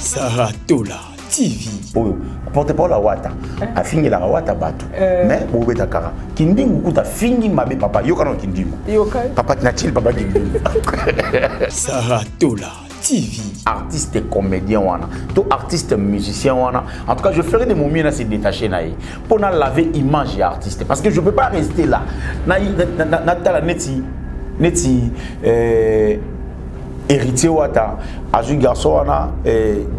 Sarah Tola TV. Oyo porte parole ya Wata afingelaka Wata bato mais bobeta kaka Kindingu kuta afingi mabe papa yoka na Kindingu papa na chili papa Kindingu. Sarah Tola TV. Artiste comédien wana to artiste musicien wana, en tout cas je ferai de mon mieux na se détacher na ye pour na laver image ya artiste, parce que je peux pas rester là na na tala neti neti héritier Wata azwi garçon wana,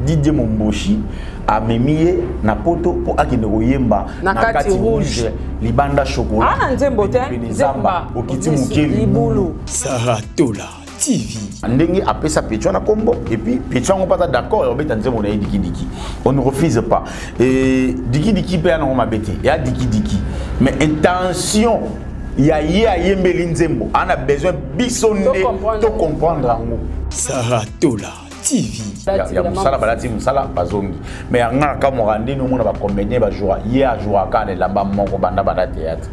Didier Momboshi, amemi ye na poto mpo akende koyemba. Na kati rouge. Libanda chocolat. Ah, na nzembo te. Pene zamba okiti moke libulu. Sarah Tola TV. Ndenge apesa pecho na kombo et puis pecho yango mpe aza d'accord ya kobeta nzembo na ye dikidiki, on ne refuse pas. Et dikidiki mpe ya nango mabe te, ya dikidiki, mais intention ya ye ayembeli nzembo ana besoin biso nde to comprendre yango. Sarah Tola TV. Ya mosala balati mosala bazongi, mais ya nga nakamwaka ndeni omona bacomédien bajouer, ye ajouaka na elamba moko banda banda théâtre,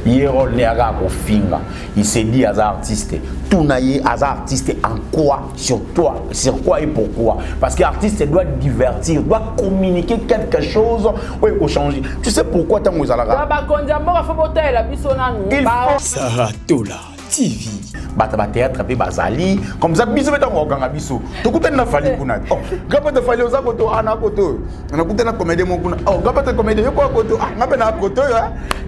ye rôle ne aka kofinga. Il s'est dit aza artiste. Tuna ye, aza artiste en quoi? Sur toi, sur quoi et pourquoi? Parce que artiste doit divertir, doit communiquer quelque chose oyo ekochanger. Tu sais pourquoi ntango ezalaka Bakonzi ya mboka, faut botalela biso nanu. Il faut Sarah Tola TV. Bato bathéâtre mpe bazali comme ça. Biso mpe ntango kokanga biso, tokutani na Fally kuna. Oh, nga mpe tofali oza koto ana koto oyo nakutani na comédien moko kuna. Oh, nga mpe te comédien yo koya koto. Ah, nga mpe na koto oyo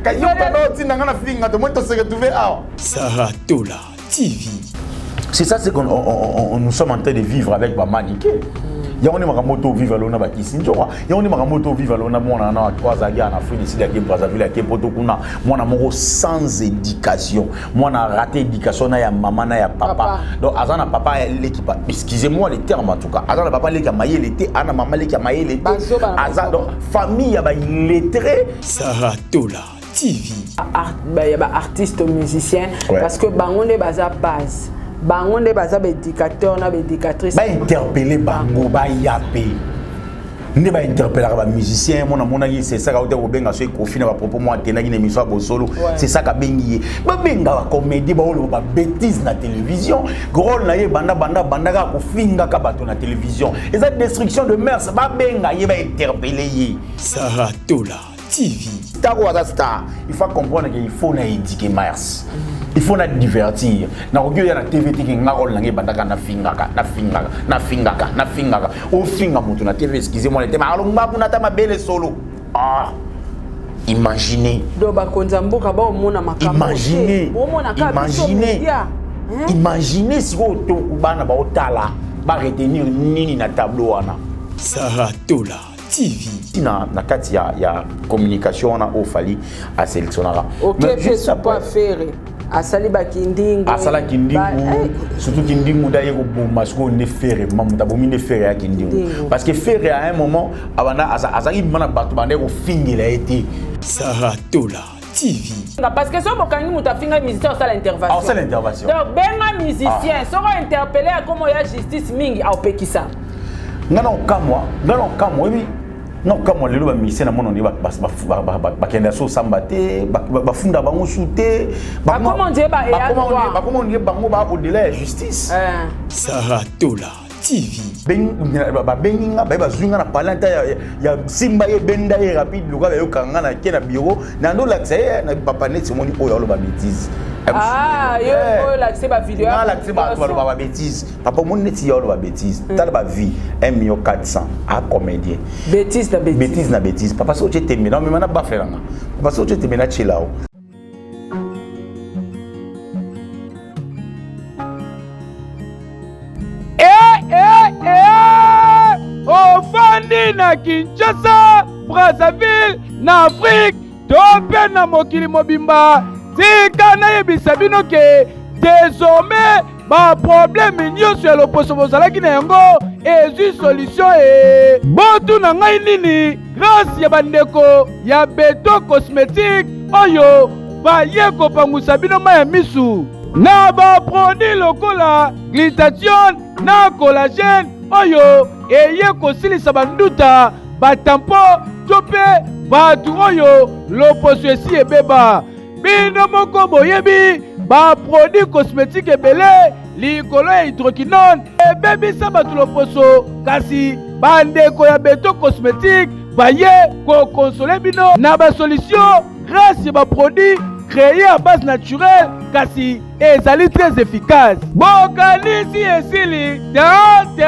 kasi yo tanda otinda nga na finga, tomoni tose retrouve awa. Sarah Tola TV. C'est ça ce qu'on on, on, on, nous sommes en train de vivre avec bamanike. Yango nde makambo tovivre lelo na bakisi nzoka. Yango nde makambo tovivre lelo na mwana wana oyo azalaki na Afrique du Sud, ake Brazzaville, ake poto kuna. Mwana moko sans éducation, mwana raté éducation na ya mama na ya papa, Papa. Donc aza na papa leki pa, excusez-moi le terme, en tout cas aza na papa leki ya mayele te, aza na mama leki ya mayele te. Bazoba na aza bazoba. Donc famille ya baillettré. Sarah Tola TV. Ya baartiste musicien, parce que bango nde baza base, bango nde baza baéducateur na baéducatrice. Bainterpeller bango, baya mpe nde bainterpellaka bamusicien. Mona monaki sesaka ota kobenga so ekofi na bapropos mo atendaki na émission ya bosolo. Sesaka abengi ye, babenga bacomédie baoloba babétise na télévision. Rôle na ye banda banda banda kaka kofingaka bato na télévision, eza destruction de mœurs. Babenga ye, bainterpeller ye. Sarah Tola TV. Star oyo aza star, il faut comprendre que il faut na éduquer mœurs, il faut na divertir. Nakoki oya na TV teke nga rôle nange ebandaka nafingaka, nafingaka, nafingaka, nafingaka. Ofinga moto na TV, excusez moi le terme, alongba kuna ata mabele solo. Ah, imaginez. Donc bakonzi ya mboka baomona makambo. Imaginez. Omonaka biso imaginez média. Imaginez sikoyo to bana baotala, baretenir nini na tableau wana? Sarah Tola TV. Na, na kati ya communication wana oyo Fally asélectionnaka. Ok. Mais Mpe juste supo après, affaire asali bakindingu. Asalaki ndingu, surtout kindingu nde aye koboma sikoyo nde Ferre. Mamuta abomi nde Ferre ya kindingu. Ndingu. Parce que Ferre à un moment abanda azalaki bima na bato banda kofingela ye te. Sarah Tola TV. Parce que soki bokangi moto afinga musicien, osala intervention. Osala intervention. Donc benga musicien, soki ointerpeller akomo ya justice mingi, aopekisa. Nga na okamwa, nga na okamwa, oyebi na okamwa lelo bamusicien na mona nde bakenda so osamba te, bafunda bango su te. Bakoma on dirait ba eya droit. Bakoma on dirait bango ba au-delà ya justice. Sarah Tola TV. Babengi nga, baye bazwi nga na palin ta ya simba ye, benda ye rapide lokola bayokanga nga na ke na bureau na ndolakisa ye na papa neti omoni oyo aloba bêtise. Ah, yo oyo olakise bavideo. Nga alakisi bato baloba babétise. Papa, omoni neti ye aloba bêtise, tala bavie 1 million 400 a comédien. Bêtise na bêtise. Bêtise na bêtise. Papa, soki otie tembe na omema na bafelanga, papa, soki otie tembe na tiela o. Eh, ofandi na Kinshasa, Brazzaville, na Afrique to mpe na mokili mobimba, tika nayebisa bino ke désormais baproblème nyonso ya loposo bozalaki na yango ezwi solution. E botuna ngai nini? Grâce ya bandeko ya Beto Cosmétique oyo baye kopangusa bino mai ya misu na baproduit lokola glutathione na collagène oyo eye kosilisa banduta, batampo to mpe bato oyo loposo esi ebeba. Bino moko boyebi baproduit cosmétique ebele. likolo ya hydroquinone ebebisa bato loposo, kasi bandeko ya Beto Cosmétique baye kokonsole bino na basolution grâce ya baproduit créé à base naturelle, kasi ezali très efficace. Bokanisi esili te te,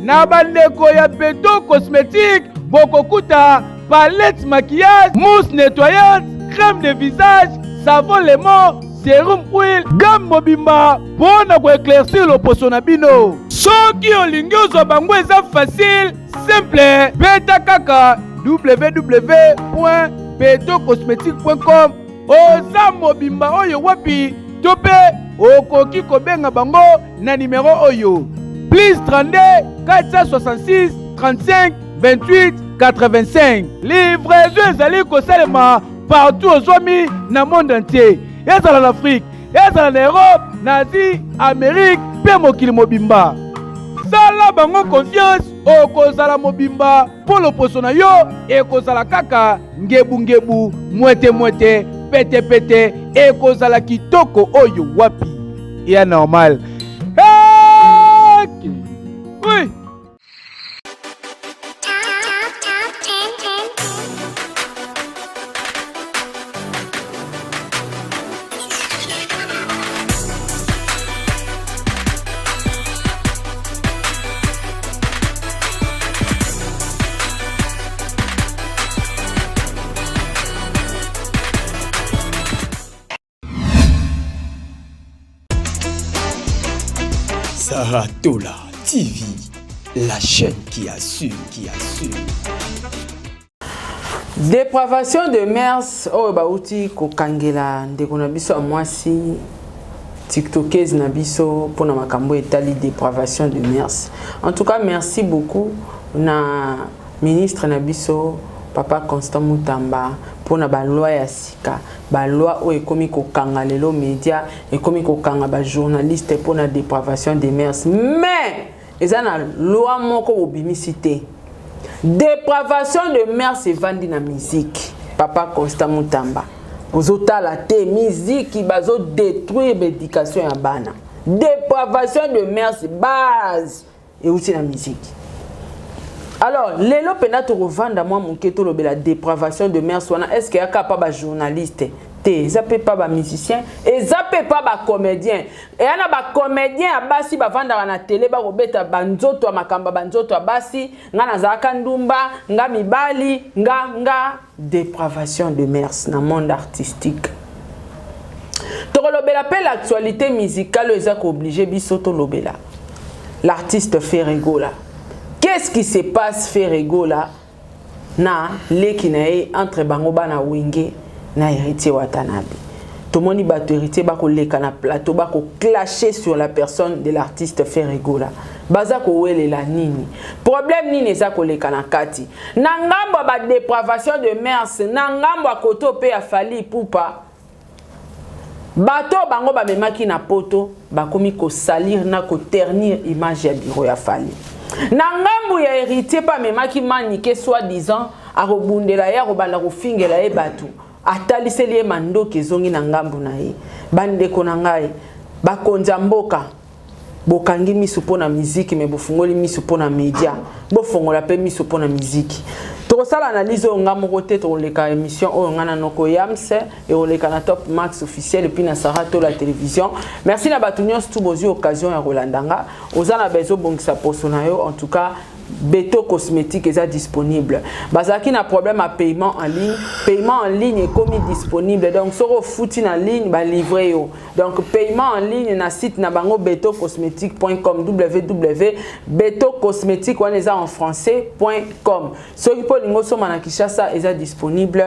na bandeko ya Beto Cosmétique bokokuta palette maquillage, mousse nettoyante, crème de visage, savon lemon, sérum huile, gamme mobimba mpo na koéclaircir loposo na bino. Soki olingi ozwa bango, eza facile, simple, beta kaka www.betocosmétique.com, oza mobimba oyo wapi, to mpe okoki kobenga bango na nimero oyo: plus 32 466 35 28 85. Livraison ezali kosalema partout ozwami na monde entier, ezala na Afrique, ezala na Europe, na Asie, Amérique mpe mokili mobimba. Sala bango confiance, okozala mobimba mpo loposo na yo ekozala kaka ngebungebu, mwete-mwete, petepete, ekozala kitoko oyo wapi ya normal. Hey! Oui. Saratola TV, la chaîne qui assure, qui assure. Dépravation de mœurs oyo bauti kokangela ndeko na biso ya mwasi, tiktokese na biso, mpona makambo etali dépravation de mœurs. En tout cas, merci beaucoup na ministre na biso, papa Constant Mutamba, mpona baloi ya sika, baloi oyo ekomi kokanga lelo média, ekomi kokanga bajournaliste mpona dépravation des mœurs. Mais eza na loi moko bobimisi te. Dépravation de mœurs evandi na musique. Papa Constant Mutamba, ozotala te, miziki bazodétruire baéducation ya bana. Dépravation de mœurs base euti na musique. Alors lelo mpenza tokovanda mwa moke, tolobela dépravation de mœurs wana. Est ce que yaka pa bajournaliste te? Eza mpe pa bamusicien, eza mpe pa bacomédien. Eya na bacomédien ya basi bavandaka na tele, bakobeta banzoto ya makambo ya banzoto ya basi. Nga nazalaka ndumba, nga mibali, nga nga. Dépravation de mœurs na monde artistique, tokolobela mpe l'actualité musicale oyo eza koobliger biso tolobela l'artiste Ferre Gola. Qu'est-ce qui se passe? Ferre Gola na leki na ye, entre bango bana Wenge na Héritier Watanabe, tomoni bato Héritier bakoleka na plateau, bakoclasher sur la personne de l'artiste Ferre Gola. Baza kowelela nini? Problème nini eza koleka na kati na ngambo ya badépravation de mœurs, na ngambo ya koto mpe ya Fally Ipupa? Bato bango bamemaki na poto bakomi kosalir na koternir image ya bureau ya Fally. Na ngambu ya Héritier mpe, amemaki Manike, soi-disant akobundela ye, akobanda kofingela ye bato, ataliseli ye mandoki, ezongi na ngambu na ye. Bandeko na ngai, bakonzi ya mboka, bokangi miso mpo na miziki, me bofungoli miso mpo na média, bofongola mpe miso mpo na miziki. Tokosala analyse oyo nga moko te, tokoleka émission oyo nga na noko Yamse, ekoleka na Top Max Officiel et puis na Sara To la Télévision. Merci na bato nyonso tu bozwi occasion ya kolanda nga. Oza na besoin obongisa poso na yo, en tout cas Beto Cosmétique eza disponible. Bazalaki na problème ya paiement en ligne, paiement en ligne ekomi disponible. Donc soki ofuti na ligne, balivre yo. Donc paiement en ligne na site na bango betocosmétique.com, www beto cosmétique, wana eza en français, .com. Soki mpo olingi osomba na Kinshasa, eza disponible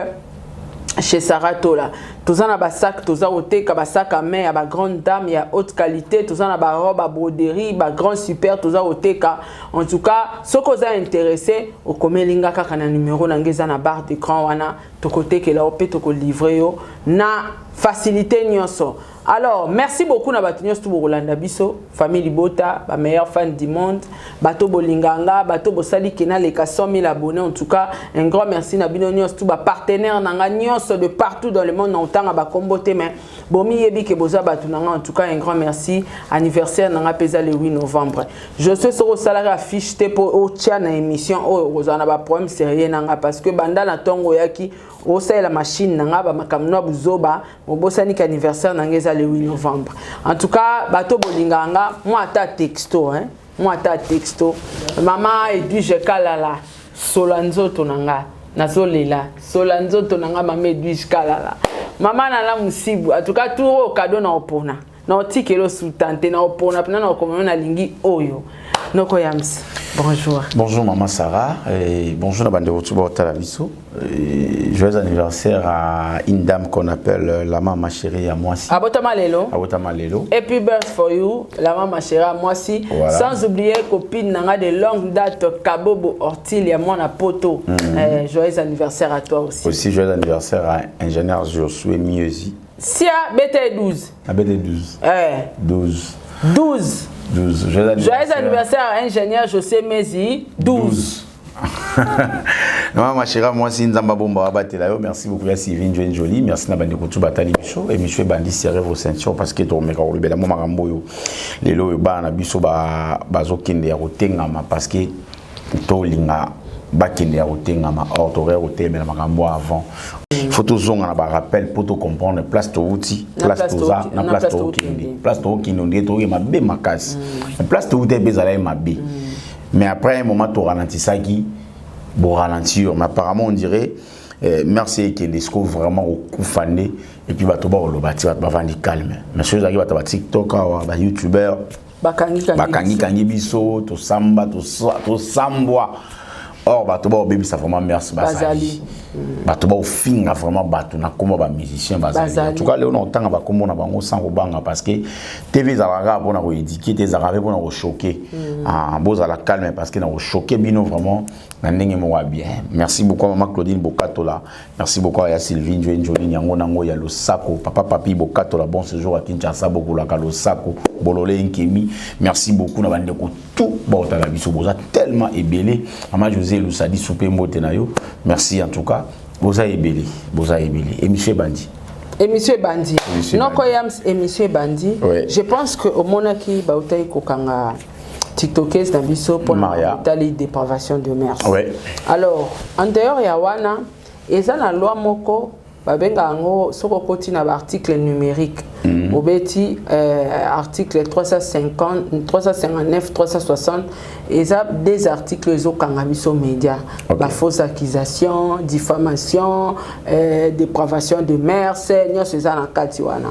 chez Saratola. Toza na basac, toza koteka basac à main ya bagrande dame ya haute qualité, toza na barobe ya broderie, bagrand super, toza koteka. En tout cas, soki oza intéressé, okomeli nga kaka na numéro na ngai eza na barre d'écran wana, tokotekela yo mpe tokolivre yo na Facilité nyonso. Alors, merci beaucoup na bato nyonso bokolanda biso, famille Libota, ba meilleurs fans du monde, bato bolinganga, bato bosali ke naleka 100 000 abonnés. En tout cas, un grand merci na bino nyonso, ba partenaire na nga nyonso de partout dans le monde, na otanga ba kombo te, mais bomi yebi ke boza bato na nga. En tout cas, un grand merci. Anniversaire na nga peza le 8 novembre. Je sais soko osalaka affiche te po otia na émission oyo, kozala na ba problème sérieux na nga, parce que banda na ntongo oyaki osalela machine na nga bamakambo na buzoba, mobosani ke anniversaire na nga eza le 8 novembre. En tout cas, bato bolingaka nga, mwa ata texto, hein? Mwa ata texto. Mama Edwige Kalala, sola nzoto na nga, nazolela, sola nzoto na nga. Mama Edwige Kalala, mama nana mosibu, en tout cas, tour oyo cadeau na opona na otikeli osutan te, na opona mpena na okomama nalingi oyo. Noko Yams, bonjour. Bonjour maman Sarah et bonjour na bandeko tout baotala biso. Et joyeux anniversaire à une dame qu'on appelle la maman chérie ya mwasi. Abotama lelo. Abotama lelo. Happy birthday for you, la maman chérie à mwasi. Voilà. Sans oublier copine na nga de longue date, Kabobo Ortil ya mwana poto. Joyeux anniversaire à toi aussi. Aussi joyeux anniversaire à ingénieur Josué Mieuzi. Sia BT 12. ABT 12. 12. 12. 12. Joyeux anniversaire. Joyeux anniversaire à ingénieur José Mezi 12. Maman chérie, moi si Nzamba Bomba abatela yo. Merci beaucoup ya Sylvie Njoen Jolie. Merci na bandeko tout batali biso. Émission bandi, serrez vos ceintures parce que to meka kolobela mo makambo oyo. Lelo oyo bana biso ba bazokende ya kotengama parce que tolinga bakende ya kotengama, or tokoya kotemela makambo avant. Faut tozonga na barappel mpo tocomprendre place touti, place toza na place tookende. Place tookende, ondire tookende mabe makasi, place touti mpe ezalaki mabe, mais après un moment toralentisaki, boralentir, mais apparemment on dirait merci ekende siko vraiment kokufa nde. Et puis bato bakoloba ti bato bavandi calme, mais soki ezalaki bato ba TikTok awa, bayoutubeur bakangikangi biso, tosamba, tosambwa. Or bato baobebisa vraiment merci bazali, bato baofinga vraiment bato na nkombo bamusicien bazali. En tout cas, leo na otanga bakombo na bango sans kobanga, parce que TV ezalaka kaka mpona koéduquer te, ezalaka mpe mpona kochoquer. Bozala calme parce que na kochoquer bino vraiment na ndenge moko ya bien. Merci beaucoup mama Claudine Bokatola, merci beaucoup ya Sylvie Njoe Njolini yango nango ya losako, papa Papi Bokatola, bon séjour à Kinshasa, bokolaka losako bolole nkemi. Merci beaucoup na bandeko tout baotala biso, boza tellement ebele. Mama José Lusadi Soupe, mbote na yo, merci. En tout cas, boza ebele, boza ebele. Émission ebandi. Émission ebandi, noko Yams, émission ebandi. Je pense que omonaki bautaki kokanga tiktokese na biso mpona otali dépravation de mœurs. Alors, en dehors ya wana, eza na loi moko babengaka yango, soki okoti na baarticle numérique, obeti article 350, 359, 360, eza des articles ezokanga biso média, bafausse accusation, diffamation, dépravation de mœurs, nyonso eza na kati wana.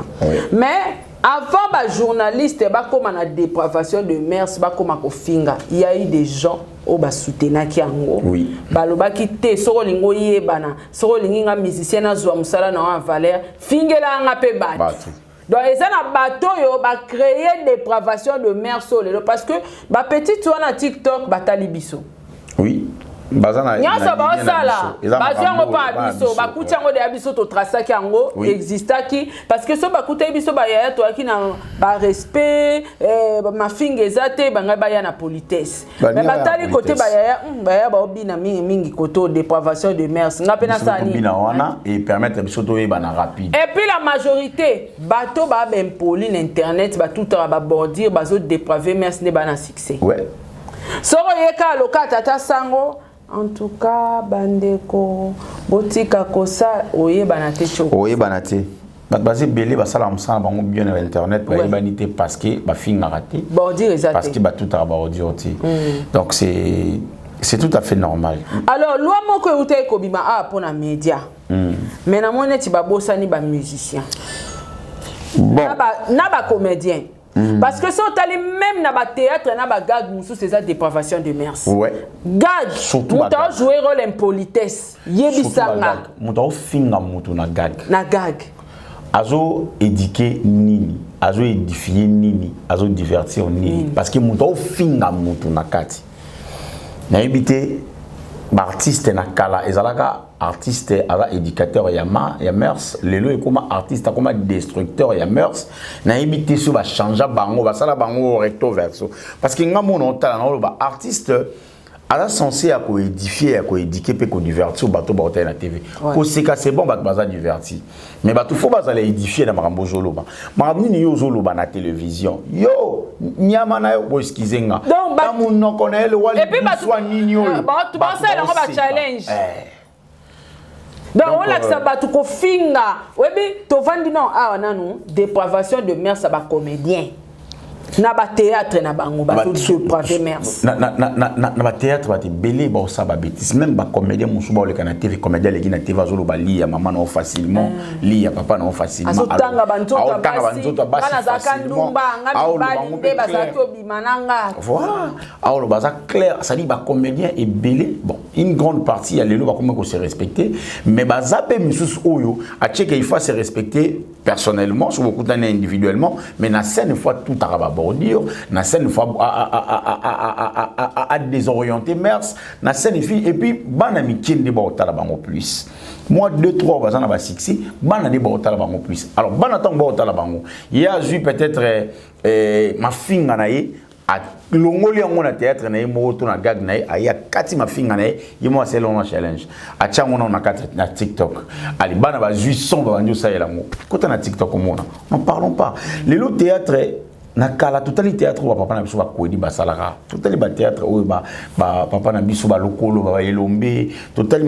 Mais avant bajournaliste bakóma na dépravation de mœurs, bakóma kofinga, il y a eu des gens oyo basoutenaki yango. Balobaki te, soki olingi oyebana, soki olingi nga musicien nazwa mosala na yo ya valeur, fingela nga mpe bato. Donc eza na bato oyo bacréer dépravation de mœurs oyo lelo, parce que bapetite wana TikTok batali biso. Oui, baza na nyonso baosala, bazwi yango mpa ya biso, bakuti yango deya, biso totrasaki yango, existaki, parce que so bakutaki biso bayaya, toyaki na barespect, mafinga eza te, bangai baya na politesse, mais batali kote bayaya, bayaya baobina mingimingi kote dépravation de mœurs, nga mpe nasala nini wana et permettre biso toyebana rapide. Et puis la majorité bato baa baimpoli na internet, batutaka babordure, bazodéprave mœurs nde baa na succès. Soko oyeka aloka tata sango, en tout cas bandeko botika kosala, oyebana te ti. Oyebana te. Bato baza ebele basalaka mosala bango bien na internet, bayebani te parce que bafingaka te. Bordure eza. Parce que batutaka baordure te. Donc c'est tout à fait normal. Alors, loi moko euta ekobima awa mpona média, mais namoni neti babosani bamusicien na bacomédien, parce que so otali même na bathéâtre na bagag mosusu, eza dépravation de mœurs. Gag, moto ajoue rôle impolitesse, yebisanga. Moto aofinga moto na gag. Na gag. Azo éduquer nini, azo édifier nini, azo divertir nini? Parce que moto aofinga moto na kati, nayebi te. Baartiste na kala ezalaka artiste aza éducateur ya ma ya mœurs. Lelo ekoma artiste akoma destructeur ya mœurs. Nayebi te so bachangea bango, basala bango recto verso, parce que nga mona otala na oloba artiste aza censé ya koédifier, ya koéduquer mpe kodivertir bato baotala na TV. Koseka, c'est bon, bato baza diverti, mais bato faut bazala édifié na makambo ozoloba. Makambo nini yo ozoloba na télévision? Yo nyama na yo, boexcuser nga, na monoko na ye lowa libiswa nini oyo. Bato basala yango bachallenge. Donc olakisa bato kofinga. Oyebi, tovandi nano awa, nanu dépravation de mœurs ya bacomédien na bathéâtre na bango, bazodépraver mœurs. Na bathéâtre, bato ebele baosala babêtises. Même bacomédien mosusu baoleka na TV, comédien aleki na TV, azoloba li ya mama na yo facilement, li ya papa na yo facilement. Azotanga banzoto ya basi. Nazalaka ndumba, nga mibali nde bazalaki obima na nga. Voilà, aoloba aza clair. C'est-à-dire bacomédien ebele, bon, une grande partie ya lelo bakomi kose respecter, mais baza mpe misusu oyo atieke il faut se respecter personnellement, so bokutani individuellement, mais na scène fois tutaka babordure, na scène fois adésorienté mœurs na scène. Fille, et puis bana mike nde baotala bango plus. Moi, deux, trois baza na basuccès, bana nde baotala bango plus. Alors bana, ntango baotala bango, ye azwi peut-être mafinga na ye, alongoli yango na théâtre na ye moko to na gag na ye, aye akati mafinga na ye, ye moko asali yango na challenge, atia yango nano na kati na TikTok. Ali bana bazwi son, babandi osalela yango. Kota na TikTok, omona. N'en parlons pas. Lelo théâtre na kala, totali théâtre oyo bapapa na biso bakwedi basalaka, totali bathéâtre oyo bapapa na biso balokolo, baelombe, totali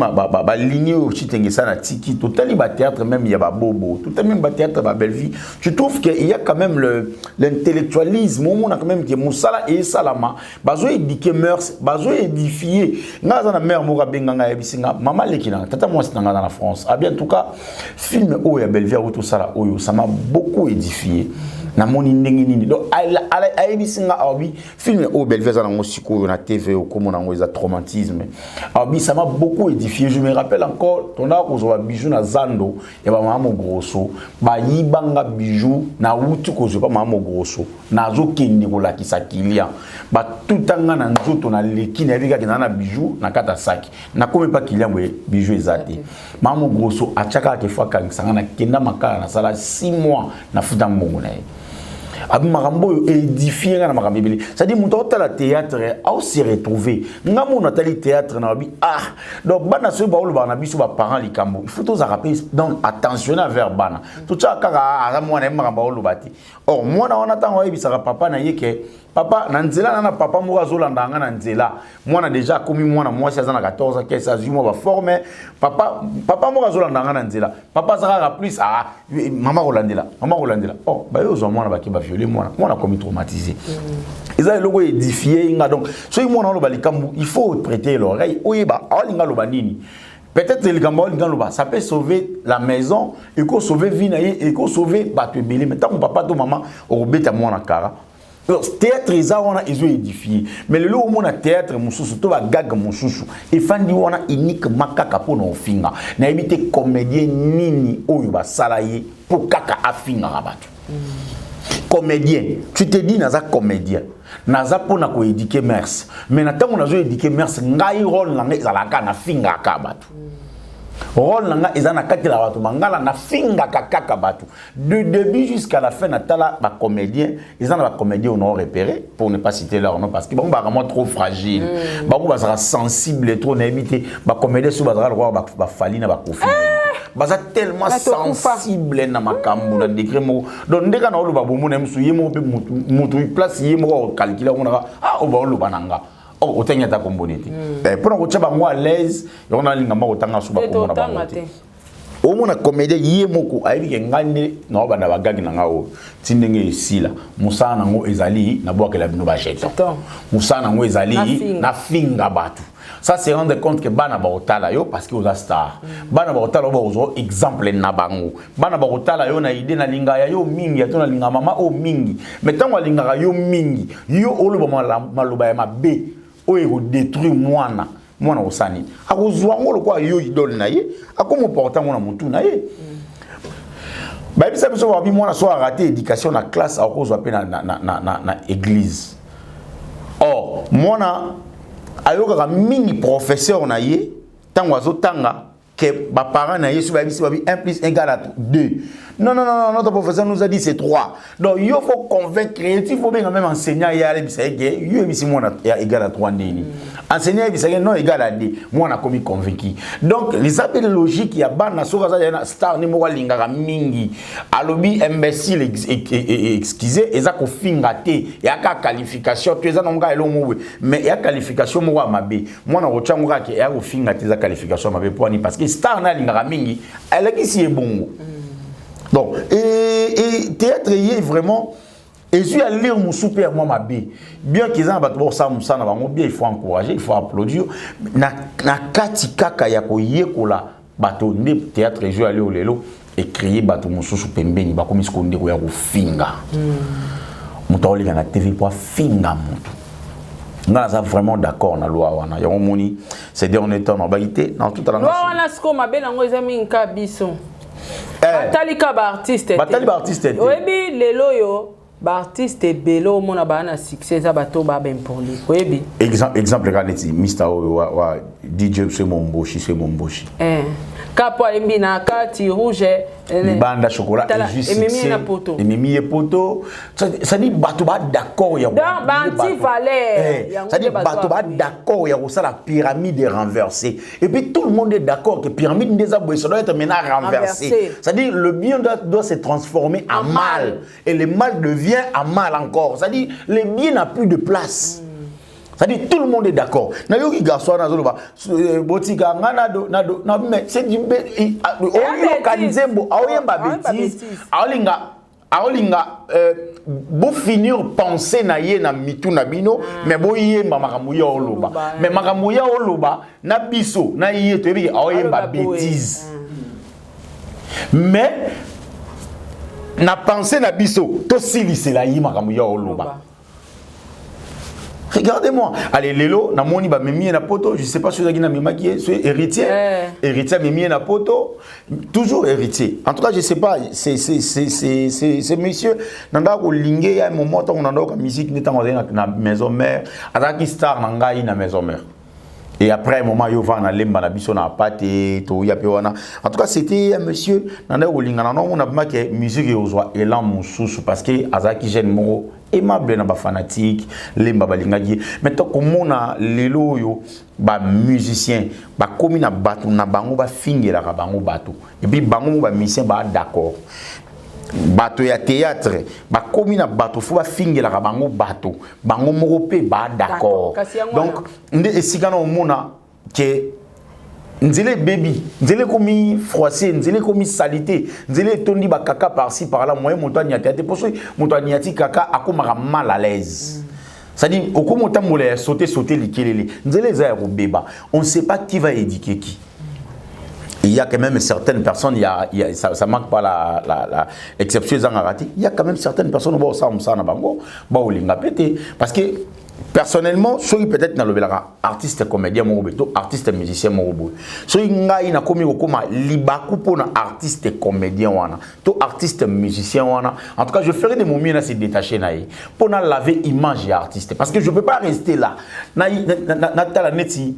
baligne oyo Citengesa na tiki, totali bathéâtre même ya babobo, totali même bathéâtre ya babellevie. Tu trouves que il y a quand même l'intellectualisme, omona quand même ke mosala esalama, bazoéduquer mœurs, bazoédifier. Nga aza na mare moko abenga ngai, ayebisi nga, mama leki nanga, tata mwasi na nga aza na France, abi en tout cas film oyo ya Bellevie auti osala oyo, ça m'a beaucoup édifié, namoni ndenge nini. Donc ayebisi nga, abi film oyo Bellevie aza nango sikoyo na TV, okomona yango eza traumatisme. Abi ça m'a beaucoup édifié. Je me rappelle encore, tondaka kozwa babijou na zando ya bamama mogroso, bayibanga bijou. Nauti kozwa pa mama mogroso, nazokende kolakisa client, batutanga na nzoto, naleki, nayebi kaka naa na bijou na kati ya saki. Nakomi pa client boye, bijou eza te. Mama mogroso atiaka kaka efo akangisanga, nakenda makala, nasala 6 mois, nafuta mbongo na ye. Abi makambo oyo édifie nga na makambo ebele. C'est-à-dire moto aotala théâtre aose retrouver. Nga mono atali théâtre na babi, ah, donc bana soki baolobaka na biso baparent likambo, il faut tozalaka mpe donc attentionné envers bana. Totiaka kaka aza mwana ye, makambo aoloba te. Or mwana wana, ntango ayebisaka papa na ye ke papa na nzela na papa moko azolanda nga na nzela, mwana déjà akomi mwana mwasi, aza na 14 kese, azwi mwa baforme, papa, papa moko azolanda nga na nzela, papa aza kaka plus, ah, mama kolandela, mama kolandela. Oh, baye ozwa mwana, bake baviole mwana, mwana akomi traumatisé. Eza eloko édifie nga. Donc soki mwana oloba likambo, il faut prêter l'oreille, oyeba aolinga aloba nini. Peut-être likambo aolinga aloba, ça peut sauver la maison, eko sauver vie na ye, eko sauver bato ebele. Mais ntango papa to mama okobeta mwana kara. Théâtre eza wana, ezoédifie. Mais lelo omona théâtre mosusu to bagag mosusu efandi wana uniquement kaka mpo na ofinga. Nayebi te comédien nini oyo basala ye mpo kaka afingaka bato. Comédien, tu te dis naza comédien, naza mpona koéduquer mœurs, mais na ntango nazoéduquer mœurs, ngai rôle na ngai ezalaka nafingaka bato. Rôle na ngai eza na kati na bato mangala, nafingaka kaka bato de début jusqu'à la fin. Natala bacomédien, eza na bacomédien ono repéré, pour ne pas citer leur nom, parce que bango bazalaka mwa trop fragile, bango bazalaka sensible trop. Nayebi te, bacomédien so bazalaka lokola bafali na bakofi, baza tellement sensible na makambo na degré moko. Donc ndeka na oloba bomona ye mosusu, ye moko mpe mutu place ye moko akokalkile, amonaka ah, oyo baoloba na nga, oh, otangi ata komboni te. Mpona kotia bango à l'aise, yango nalinga mba kotanga so bakomona bango te. Omona comédien ye moko ayebi ke ngai nde naobanda bagagi na ngai oyo ti ndenge esila, mosala nango ezali nabwakela bino bajeton, mosala nango ezali nafinga bato. Ça se rendre compte que bana bakotala yo parce que oza star. Bana bakotala yo, bakozwa exemple na bango. Bana bakotala yo na idée nalinga ya yo mingi, ato nalinga mama oyo mingi. Mais ntango alingaka yo mingi, yo oloba maloba ya mabe oyo ekodétruire mwana, mwana kosala nini? Akozwa yango lokola yo idole na ye, akomoporte yango na motu na ye. Bayebisa biso, babi mwana so arate éducation na classe, akozwa mpe na église. Or mwana Ayokaka mingi professeur na ye ntango azotanga que baparent na ye so bayebisi babi 1 plus 1 égale à 2. Non, non, non, non, notre professeur nous a dit c'est 3. Donc yo faut convaincre, il faut bien même enseignant ye alebisa ye ke yo yebisi mwana égal à 3 ndeni. Enseignant yebisa ye non, égal à 2, mwana akomi convaincu. Donc eza mpe logique ya bana. Soki aza na star ni moko alingaka mingi, alobi imbécile, excuse, eza kofinga te, eyaka qualification to eza nango kaka eloko moko boye, mais eya qualification moko ya mabe. Mwana kotya yango kaka eya kofinga te, eza qualification ya mabe. Mpo ani? Parce que star na alingaka mingi alakisi ye bongo. Donc et théâtre ye vraiment ezwi allure mosusu mpe ya mwa mabe. Bien que eza na bato bakosala mosala na bango bien, il faut encourager, il faut applaudir. Na kati kaka ya koyekola bato nde théâtre ezwi allure lelo, ecréer bato mosusu pembeni, bakomi sikoyo ndeko ya kofinga. Moto aoleka na TV mpo afinga moto. Nga naza vraiment d'accord na loi wana. Yango moni, ces derniers temps nabaki te na tutala. Loi wana sikoyo, mabe nango eza mingi ka biso. Batali ka baartiste. Batali baartiste te. Oyebi, lelo oyo baartiste ebele omona baa na succès eza bato baa baimpolis, oyebi. Exemple kaka neti Mr oyo wa DJ se Momboshi, se Momboshi. Kapo ayembi na kati rouge. Libanda chocolat. Ezwi succès na poto. Ememi ye poto. C'est-à-dire bato ba d'accord ya Baanti-valeur. C'est-à-dire bato ba d'accord ya kosala pyramide renversée. Et puis tout le monde est d'accord que pyramide nde eza boye, ça doit être maintenant renversé. C'est-à-dire le bien doit se transformer en mal et le mal devient en mal encore. C'est-à-dire le bien n'a plus de place. C'est-à-dire tout le monde est d'accord. Nayoki garçon wana azoloba botika nga na do na, mais c'est du oyoka nzembo aoyemba bêtise, aolinga bofinir pensée na ye na mitu na bino, mais boyemba makambo ya oloba, mais makambo ya oloba na biso na ye toyebi aoyemba bêtise, mais na pensée na biso tosilisela ye makambo ya oloba. Regardez-moi. Allez, lelo, namoni ba memi na poto, je sais pas si na memaki ye, c'est héritier. Héritier memi na poto, toujours héritier. En tout cas, je sais pas, c'est monsieur nanda ko linge ya moment on nanda ko musique ni tango na maison mère, azaki star na ngai na maison mère. Et après un moment, yo va na lemba na biso na pate to ya pe wana. En tout cas, c'était un monsieur nanda ko linga na non on a pas que musique ozwa élan mususu parce que azaki jeune moko aimable na bafanatique lemba balingaki. Mais to komona lelo oyo bamusicien bakomi na bato na bango bafingelaka bango bato, et puis bango mo bamusicien baa d'accord, bato ya théâtre bakomi na bato fo bafingelaka bango bato, bango moko mpe baa d'accord. Donc nde esika na omona ke nzela ebebi, nzela ekomi froissé, nzela ekomi salité, nzela etondi bakaka par-ci par-là. Moyen moto aniati te, mpo soki moto aniati kaka akomaka mal à l'aise. C'est-à-dire okomi otambola ya sauter sauter likelele, nzela eza ya kobeba. On ne sait pas qui va éduquer qui. Il y a quand même certaines personnes, il y a, ça manque pas la exception ezangaka te. Il y a quand même certaines personnes baosala mosala na bango, baolinga pe te. Parce que personnellement, soki peut-être nalobelaka artiste comédien moko boye to artiste musicien moko boye, soki ngai nakomi kokóma libaku mpona artiste comédien wana to artiste musicien wana, en tout cas je ferai de mon mieux na se détacher na ye mpona laver image ya artiste, parce que je peux pas rester là natala neti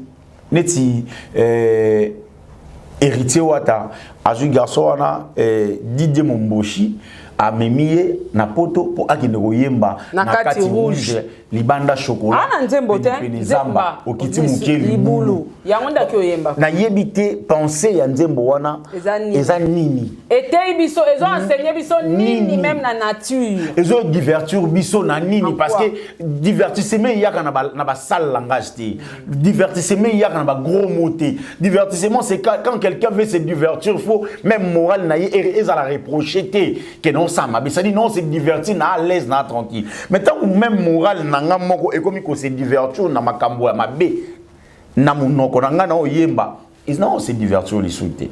héritier Wata azwi garçon wana Didier Momboshi, amemi ye na poto mpo akende koyemba. Na kati rouge. Libanda chocolat. Ah, na nzembo te. Pene zamba, okiti moke libulu. Yango ndaki oyemba. Nayebi te pensée ya nzembo wana. Eza nini? Eza nini? Eteyi biso, ezo enseigner biso nini même na nature? Ezo divertir biso na nini? En Parce quoi? que divertissement eyaka na basale langage te, divertissement eyaka na bagros mots te. Divertissement, c'est quand quelqu'un veut se divertir, faut même moral na ye ezala reproché te ke non, ça mabe. C'est-à-dire non, se divertir na à l'aise, na tranquille. Mais tant même moral na nga moko ekomi ko se divertir na makambo ya mabe na monoko na nga na oyemba, non, se divertir lisusu te.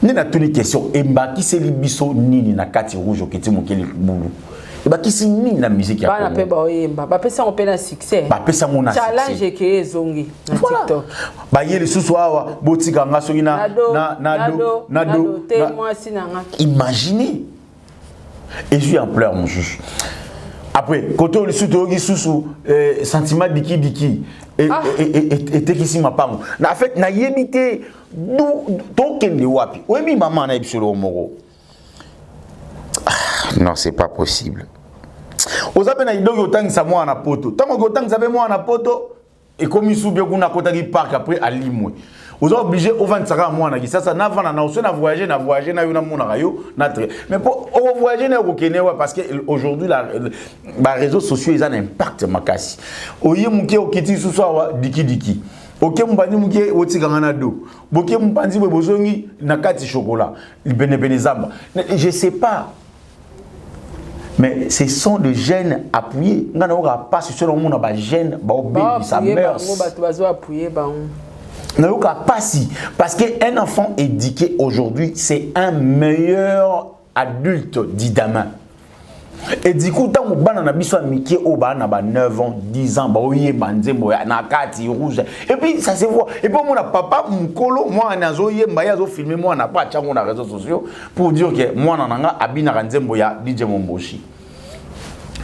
Nde natuni question: ebakiseli biso nini na kati rouge, okiti mokili bulu, ebakisi nini na musique ya Bana mpe Congo? Baoyemba, bapesi yango mpe na succès. Bapesi yango na Challenge succès. Ekeye ezongi na Voilà. TikTok. Baye lisusu awa, botika nga soki na Nado na do nado na nado do te mwasi na nga. Imaginez, ezwi ampleur mosusu. Après, côté oyo lisusu toyoki susu sentiment dikidiki etekisi mapango. Na en fait, nayebi te tokende wapi. Oyebi, mama, nayebi solo moko. Ah, non, c'est pas possible. Oza mpe na idoki otangisa mwana na poto. Ntango oki otangisa mpe mwana na poto, ekomi su bie kuna, akotaki parc, après alimwe. Oza obligé ovandisaka mwana Kisasa, navanda na oso na voyage na yo, namonaka yo na très, mais mpo okovoyage na yo kokende wa, parce que aujourd'hui baréseaux sociaux eza na impact makasi. Oye moke, okiti lisusu awa, dikidiki, oke mopanzi moke, otikanga na do, boke mopanzi boye, bozongi na kati chocolat penepene zamba, je sais pas. Mais ce sont des jeunes appuyés. Nga nayoka mpasi so naomona bajeune baobebisa mœurs. Bato bazo appuyer bango. Nayoka mpasi parce que un enfant éduqué aujourd'hui, c'est un meilleur adulte du demain. Et du coup, ntango bana na biso ya mike oyo baa na ba 9 ans, 10 ans, baoyemba nzembo na kati rouge, et puis ça se voit. Et puis omona papa mokolo, mwana azoyemba, ye azofilme mwana po atyango na réseaux sociaux pour dire que mwana na nga abinaka nzembo ya DJ Momboshi.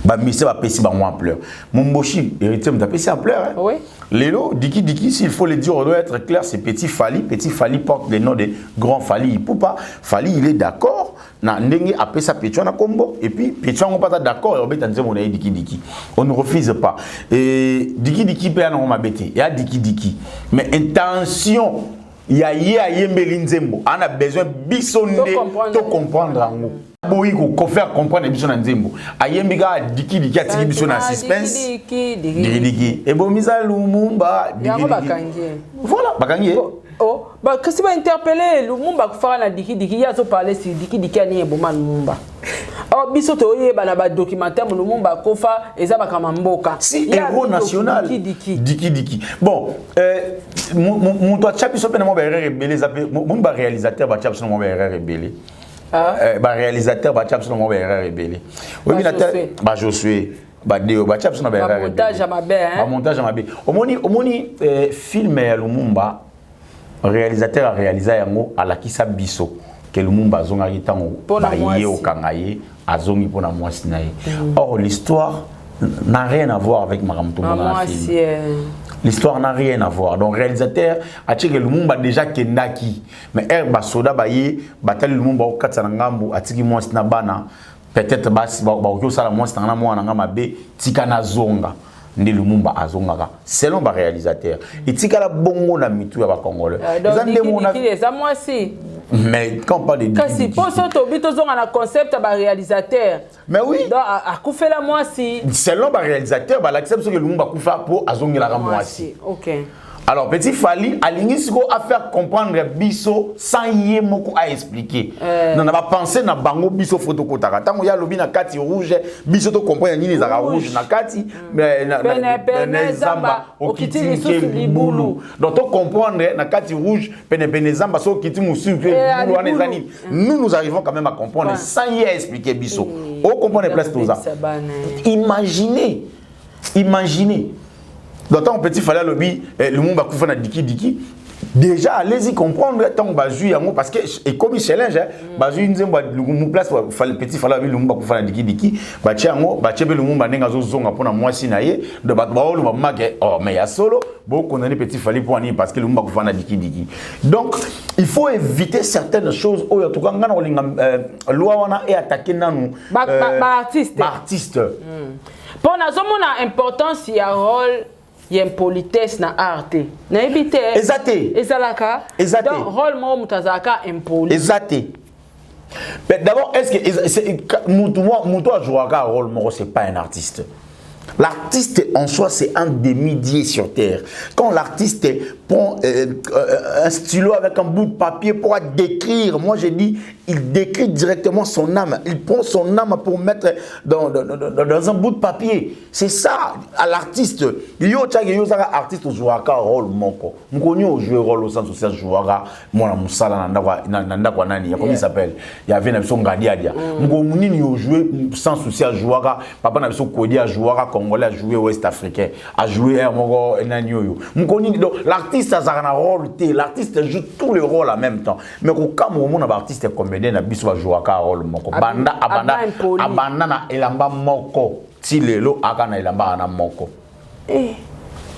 Bamise bapesi bango ampleur. Momboshi, héritier moto apesi ampleur, hein? Oui. Lelo diki diki, s'il faut le dire, on doit être clair, c'est Petit Fali. Petit Fali porte le nom de Grand Fali Ipupa. Fali, il est d'accord na ndenge apesa petit wana kombo, et puis petit yango mpata d'accord obeta nzembo na ye diki diki. On ne refuse pas. Et diki diki mpe ya nango mabe te, ya diki diki, mais intention ya ye ayembeli nzembo, ana besoin biso nde to comprendre yango. Boyi kofaire comprendre biso na nzembo, ayembi kaka dikidiki, atiki biso na suspense. Dikidiki ebomisa Lumumba. Yango bakangi. Voilà, bakangi ye. Oh, kasi bainterpele Lumumba akufaka na dikidiki. Ye azoparle si dikidiki ani eboma Lumumba. Or biso toyeba na badocumentaire, Lumumba akufa eza bakama mboka. Si héros national dikidiki. Bon, moto atya biso mpe na mwa baerreur ebele eza mpe moni baréalisateur batya biso na mwa baerreur ebele. Baréalisateur batya biso na mwa baerreur ebele. Oyebi na te, bajosue badeo batya biso na baerreur. Bamontage ya mabe. Bamontage ya mabe. Omoni film ya Lumumba, réalisateur aréalisa yango, alakisa biso ke Lumumba azongaki ntango baye okanga ye, azongi mpona mwasi na ye. Or l'histoire n'a rien à voir avec makambo tomona na film. L'histoire n'a rien à voir. Donc réalisateur atieke Lumumba déjà kendaki, mais ere basoda baye batali Lumumba okatisa na ngambu, atiki mwasi na bana. Peut-être basi bakoki kosala mwasi na nga na mwana na nga mabe, tika nazonga. Nde Lumumba azongaka selon baréalisateur. Etikala bongo na mitu ya bacongolais. Eza nde eza mwasi. Mais quand on parle de Kasi mpo so tobi tozonga na concept ya baréalisateur. Mais oui. Donc akufela mwasi. Selon baréalisateur, balakisa biso ke Lumumba akufa mpo azongelaka mwasi. Ok. Alors Petit Fali alingi sikoyo afaire comprendre biso sans ye moko aexpliquer. Na bapense na bango, biso fo tokotaka. Ntango ye alobi na kati rouge, biso tocomprendre nini ezalaka rouge na kati. Pene zamba, okiti lisusu libulu. Donc tocomprendre na kati rouge, penepene zamba, so okiti mosusu mpe libulu wana eza nini. Nous, nous arrivons quand même à comprendre sans ye aexpliquer biso. Ocomprendre place toza. Imaginez, imaginez. Donc ntango Petit Fali alobi Lumumba akufa na diki diki, déjà allez-y comprendre. Ntango bazwi yango, parce que ekomi challenge, bazwi nzembo ya place Petit Fali alobi Lumumba akufa na diki diki, batie yango, batie mpe Lumumba ndenge azozonga mpona mwasi na ye. Donc bato baoloba make: oh, mais ya solo bokondamne Petit Fali mpo nini? Parce que Lumumba akufa na diki diki. Donc il faut éviter certaines choses oyo. En tout cas, nga na kolinga loi wana eattaque nanu baartiste. Baartiste. Mpo nazomona importance ya rôle ya impolitesse na art te, nayebi te. Eza te. Ezalaka. Eza te. Donc rôle moko moto azalaka impoli. Eza te. Mais d'abord, est-ce que mutu ajouaka rôle moko, c'est pas un artiste? L'artiste en soi, c'est un demi-dieu sur terre. Quand l'artiste prend un stylo avec un bout de papier pour décrire, moi j'ai dit, il décrit directement son âme. Il prend son âme pour mettre dans un bout de papier. C'est ça, à l'artiste. Yo, tchage, yo, zaka artiste, jouaka rôle moko. Mkonyo jouer rôle au sens social, jouaka, moi, musala, na ndako nani, comment il s'appelle? Il y avait na biso Ngadi Adia. Mko munini yo jouer sans souci jouaka, papa na biso Kodi a jouaka congolais, a joué ouest africain, a joué un moko nani oyo. Mko nini, donc l'artiste azaka na rôle te, l'artiste joue tous les rôles en même temps. Mais ko kama omona ba artiste comédien na biso ba jouaka rôle moko. Banda abanda abanda na elamba moko. Ti lelo aka na elamba wana moko. Eh.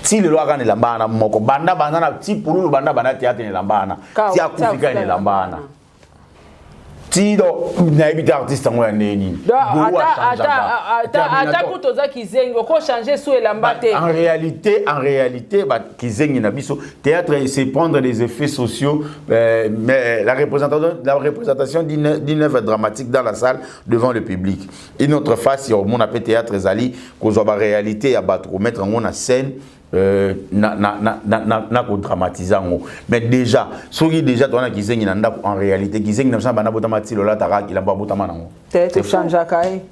Ti lelo aka na elamba wana moko. Banda banda na ti pululu banda banda théâtre na elamba wana. Ti akufi kaka na elamba wana. Ti do nayebi te artiste yango ya ndenge nini. Ata kutu oza kizengi oko changer su elamba te. En réalité ba kizengi na biso, théâtre, c'est prendre des effets sociaux, mais la représentation d'une œuvre dramatique dans la salle devant le public. Une autre face ya omona mpe théâtre ezali kozwa baréalité ya bato, komettre yango na scène, na kodramatize yango. Mais déjà, soki déjà toza na kizengi na ndako, en réalité kizengi na biso na banda botama ti lolataka elamba abotama nango. Tochangeaka ye.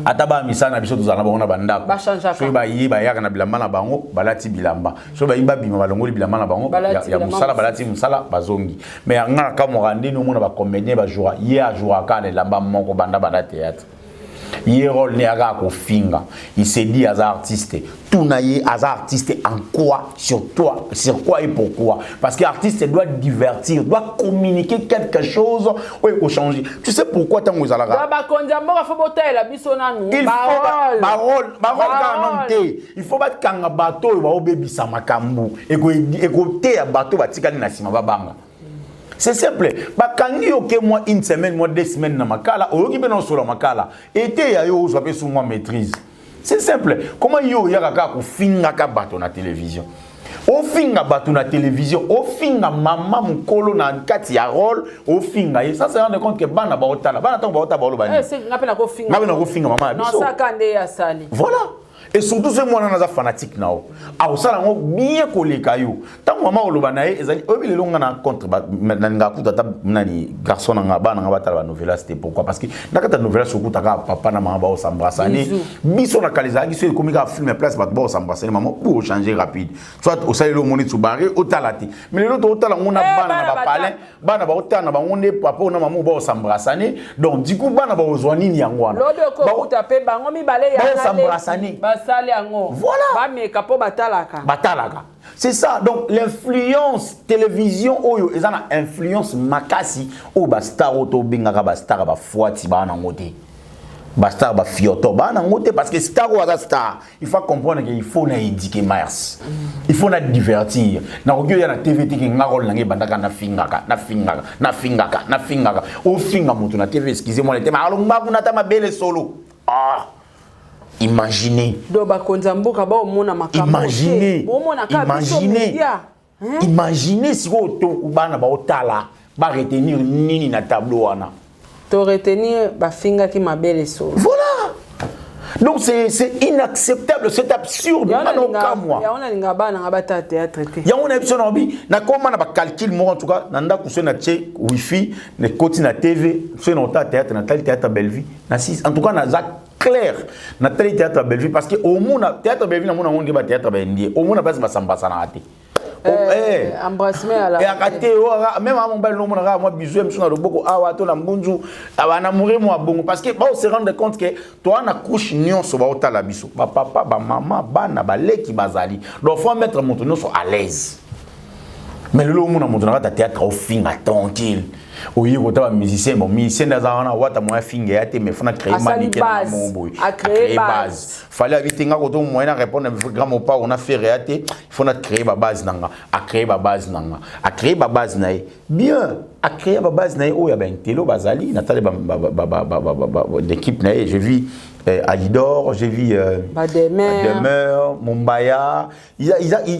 Ata bamisala na biso, tozala na bango na bandako, soki baye bayaka na bilamba na bango, balati bilamba. Soki bayi babima, balongoli bilamba na bango ya mosala, balati mosala, bazongi. Mais yanga na kamwaka ndeni omona bacomédien bajouaka, ye ajouaka na elamba moko banda banda théâtre. Ye rôle ne aka kofinga. Il s'est dit aza artiste. Tuna ye, aza artiste en quoi? Sur toi, sur quoi et pourquoi? Parce que artiste doit divertir, doit communiquer quelque chose oyo ekochanger. Tu sais pourquoi ntango ezalaka Bakonzi ya mboka, faut botalela biso nanu. Il faut barole, barole kaka nanu te. Il faut bakanga bato oyo baobebisa makambo, ekoteya bato batikali na nsima, babanga. C'est simple, bakangi yo ke mwa une semaine, mwa 2 semaines na makala, oyoki mpe na osola makala eteya yo, ozwa mpe su mwa maîtrise. C'est simple. Comment yo oyaka kaka kofingaka bato na télévision, ofinga bato na télévision, ofinga mama mokolo na kati ya rôle, ofinga ye, ça se rendre compte que bana baotala, bana ntango baotala, baoloba nini? Nga mpe nakofinga. Nga mpe nakofinga mama ya biso. Nosaka nde asali. Voilà. Et surtout soki mwana naza fanatique na yo, akosala yango bien koleka yo. Ntango mama oloba na ye ezali oyebi lelo nga na contre, nalingaka kuta ata nani garçon na nga, bana nga batala banovelas te. Pourquoi? Parce que na kati ya novelas okuta kaka papa na mama baos'embrasser. Biso na kala ezalaki so ekomi kaka film ya place bato baos'embrasser, mama pour changer rapide, soit osaleli omoni tsubare otala te. Mais lelo tootala ngo na bana na bapalin, bana baotala na bango nde papa na mama baos'embrasser. Donc du coup bana baozwa nini yango wana? Lobi okokuta mpe bango mibale. Baos'embrasser. Basali yango. Voilà. Bameka mpo batalaka. Batalaka, c'est ça. Donc l'influence télévision oyo eza na influence makasi oyo bastar oyo tobengaka bastar bafwati baa nango te, bastar bafioto baa nango te. Parce que star oyo aza star, il faut comprendre que il faut na éduquer mars, il faut na divertir. Nakoki oya na TV te ke nga rôle nange ebandaka nafingaka, nafingaka, nafingaka, nafingaka. Ofinga moto na TV, excusez moi le te, alongba kuna ata mabele solo. Ah, imaginez. Donc bakonzi ya mboka baomona makambo. Imaginez. Bomonaka biso. Imaginez. Média. Imaginez sikoyo to bana baotala, baretenir nini na tableau wana? To retenir bafingaki mabele solo. Voilà. Donc c'est inacceptable, c'est absurde. Nga na okamwa. Yango nalinga bana nga batala théâtre te. Yango na biso na obi nakoma na bacalcul moko. En tout cas na ndako, soki natie wifi, nekoti na TV, soki na otala théâtre, natali théâtre Bellevue na 6. En tout cas naza clair, natali théâtre ya Bellevue, parce que omona théâtre Bellevue, namona yango nde bathéâtre baindie, omona place basambasanaka te. Embrassement ya la Eyaka te. Même a mobali nomona kaka mwa bizu ya miso na loboko awa to na mbunzu, banamure mwa bongo, parce que bao se rendre compte que toa na couche nyonso baotala biso, bapapa, bamama, bana, baleki bazali. Donc faut mettre moto nyonso à l'aise. Mais lelo omona moto na kati ya théâtre ofinga tranquille, oye kota bamusicien. Bon, musicien nde aza wana, wata moya finga ya te, mais fona créer manike na mo boye. Créer base. Fallait abi te nga koto moyen na répondre grand mopa on a fait ya te, il faut na créer ba base nanga, a créer ba base nanga, a créer ba base na ye bien, a créer ba base na ye oyo ya baintelo bazali natali ba d'équipe na ye. J'ai vu Alidor, j'ai vu Bademer. Demeure, Mumbaya. Il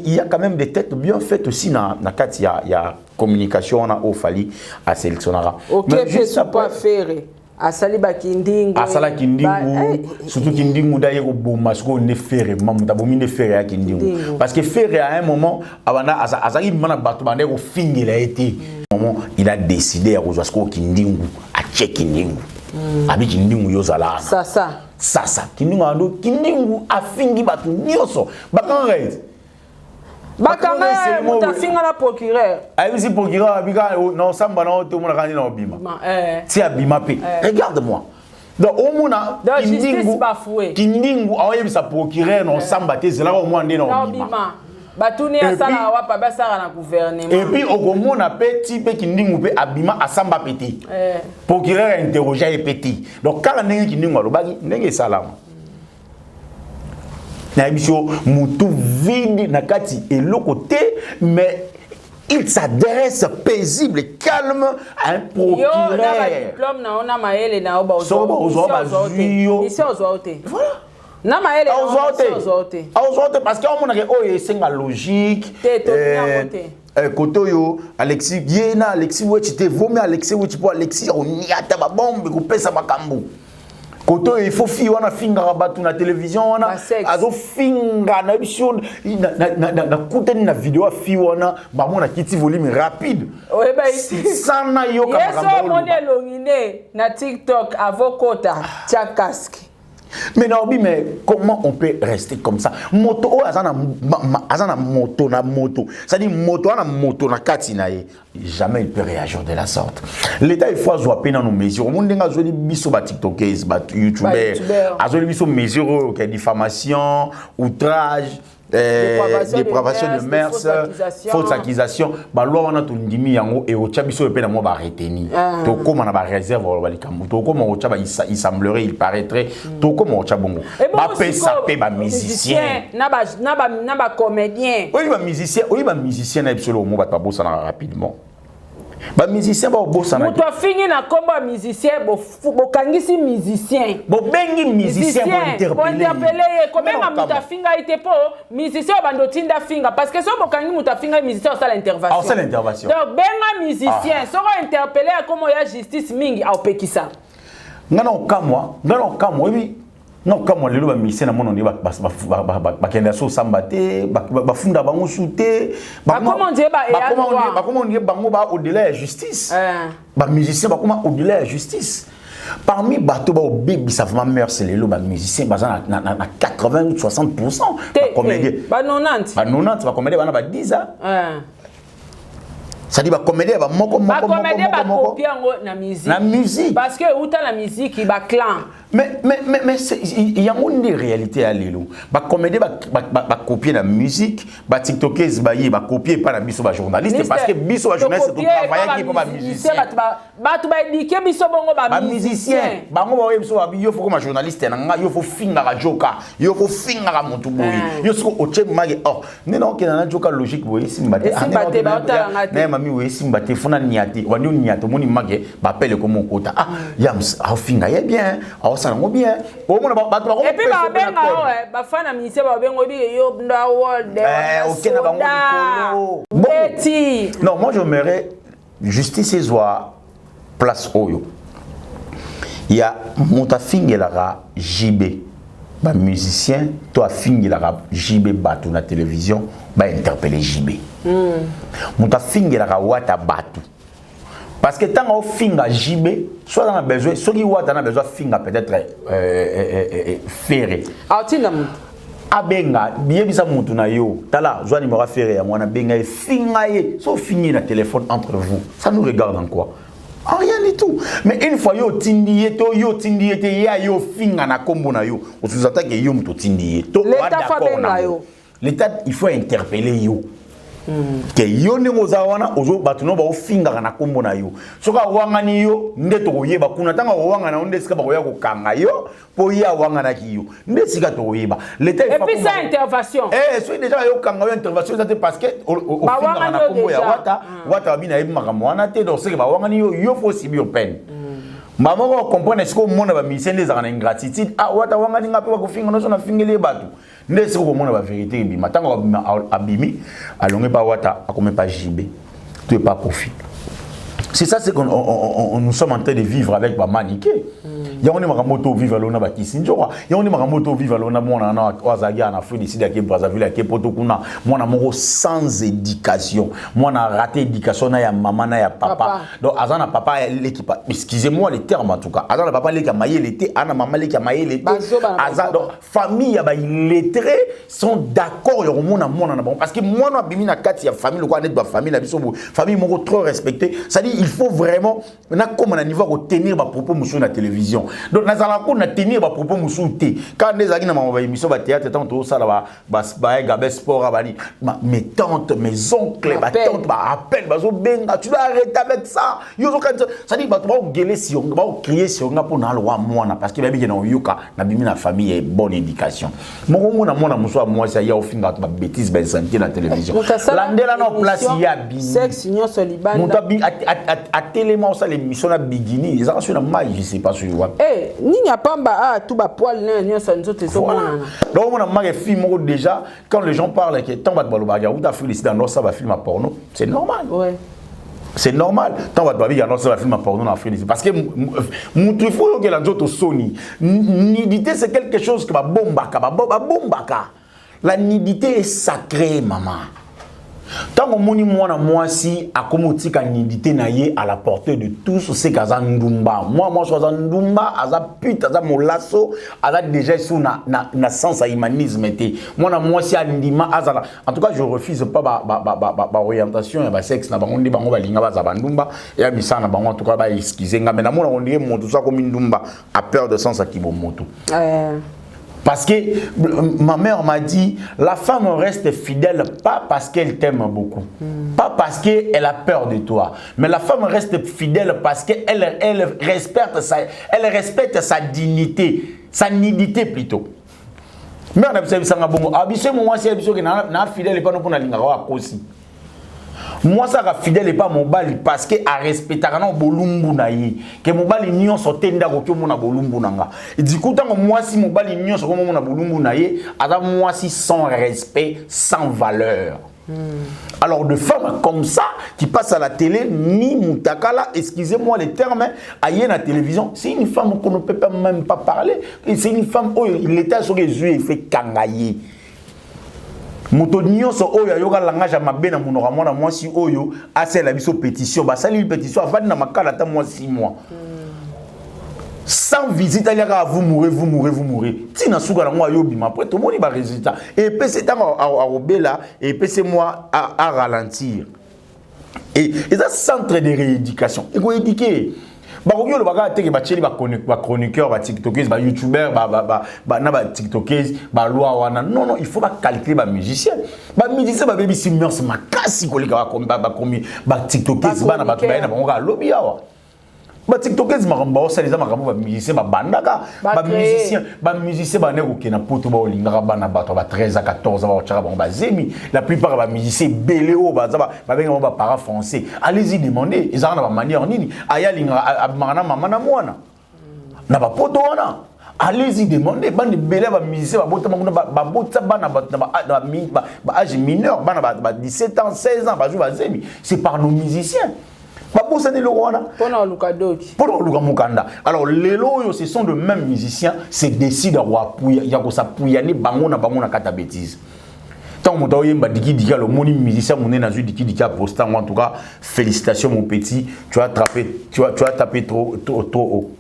y a quand même des têtes bien faites aussi na na kati ya communication wana oyo Fally asélectionnera. Ok, mpe supa Ferre asali bakindingu. Asalaki ndingu, surtout kindingu nde aye koboma sikoyo nde Ferre. Mamuta abomi nde Ferre ya kindingu, parce que Ferre à un moment abanda azalaki bima na bato banda kofingela ye te. Moment il a décidé ya kozwa sikoyo kindingu, atie kindingu, abi kindingu yo ozala wana. Sasa. Sasa kindingu ando kindingu afingi bato nyonso, bakangaka ete Bakanga ye, moto afinga na procureur. Ayebisi procureur abika na osamba na yo te, omonaka nini na obima ti abima mpe. Regarde moi donc, omona kindingu, kindingu aoyebisa procureur na osamba te, ezelaka omwana nde na obima. Batuni asala wapa, basala na gouvernement. Et puis okomona mpe ti mpe kindingu mpe abima, asamba mpe te, procureur interroge ye mpe te. Donc kaka ndenge kindingu alobaki, ndenge esalama. Nayebi yo, mutu vide na kati, eloko te, mais il s'adresse paisible et calme à un procureur. Yo na ba diplôme na ona mayele na yo, ba bazwi yo. Isi ozwa te. Voilà. Na mayele. Ozwa te, ozwa te, parce que omonaka oyo esenga logique. Te, tolingi te. Kote oyo Alexis, ye na Alexis Wechi te, vomi Alexis Wechi, mpo Alexis oniata babombe kopesa makambo. Kote oyo il faut fille wana afingaka bato na télévision wana, azofinga na biso. Nakutani na video ya fille wana, bamona kiti volume rapide sana, yoka. Makambo omoni elongi nde na TikTok, avokota tia casque. Mais naobi, mais comment on peut rester comme ça? Moto oyo aza na moto na moto, c'est-à-dire moto wana, moto na kati na ye, jamais il peut réagir de la sorte. L'État, il faut azwa mpe nano mesure. Omoni ndenge azweli biso batiktokers, bayoutubeurs, azweli biso mesure oyo ke diffamation, outrage, dépravation de mœurs, fausse accusation. Baloi wana tondimi yango, ekotya biso mpe na mwa baretenir. Tokóma na baréserve, oloba likambo, tokóma kotya, il semblerait, il paraîtrait, tokóma kotya bongo. Bapesa mpe bamusicien na bacomédien. Oyi bamusicien, oyi bamusicien na biso, lomo bato babosanaka rapidement. Bamusicien baobosana. Moto afingi na nkombo ya musicien, bokangisi musicien. Bobengi musicien. Bointerpeller ye. Kobenga moto afinga ye te, mpo musicien oyo bando otinda finga, parce que soki bokangi moto afinga ye, musicien osala intervention. Osala intervention. Donc benga musicien, soki ointerpeller ya komo ya justice mingi, aopekisa. Nga na okamwa, nga na okamwa, oyebi nga okamwa lelo bamusicien na mona nde bakenda so osamba te, bafunda bango su te. Bakoma ondie bango ba au-delà ya justice. Bamusicien bakoma au-delà ya justice. Parmi bato baobebisa vraiment mœurs lelo, bamusicien baza na 80 ou 60, bacomédien. Ba 90. Ba 90, bacomédien bana ba 10 ans, c'est-à-dire bacomédien bamoko moko. Bacomédien bakopie yango na musique. Na musique. Parce que euta na musique, baclan. Mais yango nde réalité ya lelo. Bacomédien bakopie na musique, batiktokers baye bakopie epa na biso bajournaliste, parce que biso bajournaliste totravaillaki mpo bamusicien. Bato baéduquer biso bongo. Bamusicien bango baoye biso babi: yo faut koma journaliste na nga, yo faut fingaka joka, yo faut fingaka motu boye. Yo soko otie maki or nde na okenda na joka, logique boye esimba te. Na mami oyo esimba te, fona nia te, wandi onia te. Omoni make bapele ekoma okota: ah, yams aofinga ye bien, aosala yango bien. Omona bato. Et puis babenga oyo bafana musicien, babenga oyebi yo nda world. Okenda bango likolo. Beti. Non, moi j'aimerais justice ezwa place oyo ya moto afingelaka JB bamusicien to afingelaka JB bato na télévision, bainterpeller JB. Moto afingelaka Wata bato, parce que ntango ofinga JB, so aza na besoin, soki Wata na besoin afinga peut-être Ferre, atinda moto. Abenga, yebisa motu na yo: tala, zwa numéro ya Ferre yango wana, benga ye, finga ye. So ofingi ye na téléphone, entre vous, ça nous regarde en quoi? En rien du tout. Mais une fois yo otindi ye to yo otindi ye te, ye aye ofinga na nkombo na yo, osuza take yo moto otindi ye to. L'État faut abenga yo. L'État, il faut interpeller yo ke yo ndenge oza wana, ozo bato no baofingaka na nkombo na yo. Soki awangani yo nde tokoyeba kuna. Ntango akowangana yo nde esika bakoya kokanga yo, mpo ye awanganaki yo nde esika tokoyeba. L'état. Et puis ça, intervention. Eh, soki déjà bayokanga yo, intervention eza te, parce que ofingaka na nkombo ya Wata. Wata babi nayebi makambo wana te. Donc seke bawangani yo, yo faut subir peine. Moko ocomprendre esika omona bamusicien nde ezalaka na ingratitude. Ah, Wata wangani nga mpe bakofinga nyonso nafingeli ye bato, nde esika okomona bavérité ebima. Ntango abimi, alongi pa Wata, akomi pa JB to epa Kofi. C'est ça ce qu'on on, on, nous sommes en train de vivre avec bamanike. Yango nde makambo tovivre lelo na bakisi nzoka, yango nde makambo tovivre lelo na mwana wana oyo azalaki na Afrique du Sud, ake Brazzaville, ake Poto kuna. Mwana moko sans éducation, mwana raté éducation na ya mama na ya papa, papa. Donc aza na papa leki, excusez-moi le terme, en tout cas aza na papa leki ya mayele te, aza na mama leki ya mayele te. Aza donc famille ya baillettré sont d'accord ya komona mwana na bango, parce que mwana abimi na kati ya famille lokola neti bafamille na biso boye, famille moko trop respecté, c'est-à-dire Il faut vraiment nakóma na niveau ya kotenir bapropos mosusu na télévision. Donc nazalaka ko na tenir bapropos mosusu te. Kaka nde ezalaki na mama baémission, bathéâtre, ntango tozosala baegabe sport, bani, mes tantes, mes oncles, batante, baappel, bazobenga: "Tu dois arrêter avec ça." Yo ozokanisa, c'est-à-dire bato baogele sur, baocrier sur nga mpo na alwa mwana, parce que bayebiki na oyoka nabimi na famille ya bonne éducation. Moko mona mwana mosusu ya mwasi aya ofinga bato babêtise, bainsanité na télévision. Landela na place ye abimi. Sexe nyonso libanda. Moto atelema osala émission na bikini, ezaka soki na mai, je sais pas soki wapi. Nini ya pamba, tu bapoils ne nyonso nzoto ezomonana. Donc omona maka fille moko déjà, quand les gens parlent que ntango bato balobaka auta Afrique du Sud, andosala bafilm ya porno, c'est normal, c'est normal. Ntango bato babiki andosala bafilm ya porno na Afrique du Sud, parce que mutu, il faut oyokela nzoto soni. Nudité, c'est quelque chose que babombaka, babombaka. La nudité est sacrée, mama. Ntango omoni mwana mwasi akomi otika nudité na ye à la portée de tous, c'est aza ndumba. Mwana mwasi aza ndumba, aza pute, aza molaso, aza déjà esu na sens ya humanisme te. Mwana mwasi andima azala, en tout cas je refuse pas baorientation ba, ba, ba ya basexe na bango nde bango balinga baza bandumba ya misala na bango. En tout cas baexcuse nga, mais namona ondire moto so akomi ndumba, a peur de sens akibo moto. Parce que ma mère m'a dit, la femme reste fidèle pas parce qu'elle t'aime beaucoup, pas parce qu'elle a peur de toi, mais la femme reste fidèle parce qu'elle elle respecte sa dignité, sa nudité plutôt. Mère na biso bisanga bongo, abiso mwasi ya biso ke na fidèle pas non pona lingaka wa kosi. Mwasi aka fidèle epa mobali parce que arespectaka na bolumbu na ye, ke mobali nyonso te nde akoki omona bolumbu na nga. Du coup, ntango mwasi, mobali nyonso akomi omona bolumbu na ye, aza mwasi sans respect, sans valeur. Alors, de femmes comme ça qui passent à la télé, ni mutakala, excusez-moi les termes, aïe la télévision, c'est une femme qu'on ne peut pas même pas parler. Et c'est une femme, oh, l'état sur les yeux, il fait kangaye. Moto nyonso oyo ayoka langage ya mabe na monoko ya mwana mwasi oyo, asalela biso pétition. Basali pétition, avandi na makala ata mwa 6 mois sans visite, aliaka: "Vous mourrez, vous mourrez, vous mourrez." Ntina suka nango ayobima. Après tomoni barésultat, epesi ntango akobela, epesi mwa aralentir. Et eza centre de rééducation, ekoéduquer. Bakoki oloba kaka teke batieli bachroniqueur, batiktokese, bayoutubeur na batiktokese baloi wana. Non, non, il faut bacalculer bamusicien. Bamusicien babebisi mœurs makasi koleka bakomi batiktokese. Bana bato baye na bango kaka lobi awa. Batiktokese, makambo baosala eza makambo bamusicien babandaka. Bamusicien bande kokende na poto, baolingaka bana bato ba 13 à 14 ans, baotyaka bango bazemi. La plupart ya bamusicien ebele oyo baza, babenga bango baparent français. Allez-y demander ezalaka na bamanière nini aya alingaka abimaka na mama na mwana na bapoto wana. Allez-y demander bana ebele ya bamusicien babotama kuna, babota bana bato na baage mineur, bana ba 17 ans, 16 ans, bazwi bazemi. C'est par nos musiciens. Babosani eloko wana. Mpona koluka doki. Mpona koluka mokanda. Alors lelo oyo, ce sont de mêmes musiciens se décide ya kosapuyane bango na bango na kati ya bêtise. Ntango moto aoyemba dikidiki, alo omoni musicien monene azwi dikidiki, aposta yango. En tout cas, félicitations mon petit, tu as attrapé, tu as tapé trop, trop, trop haut.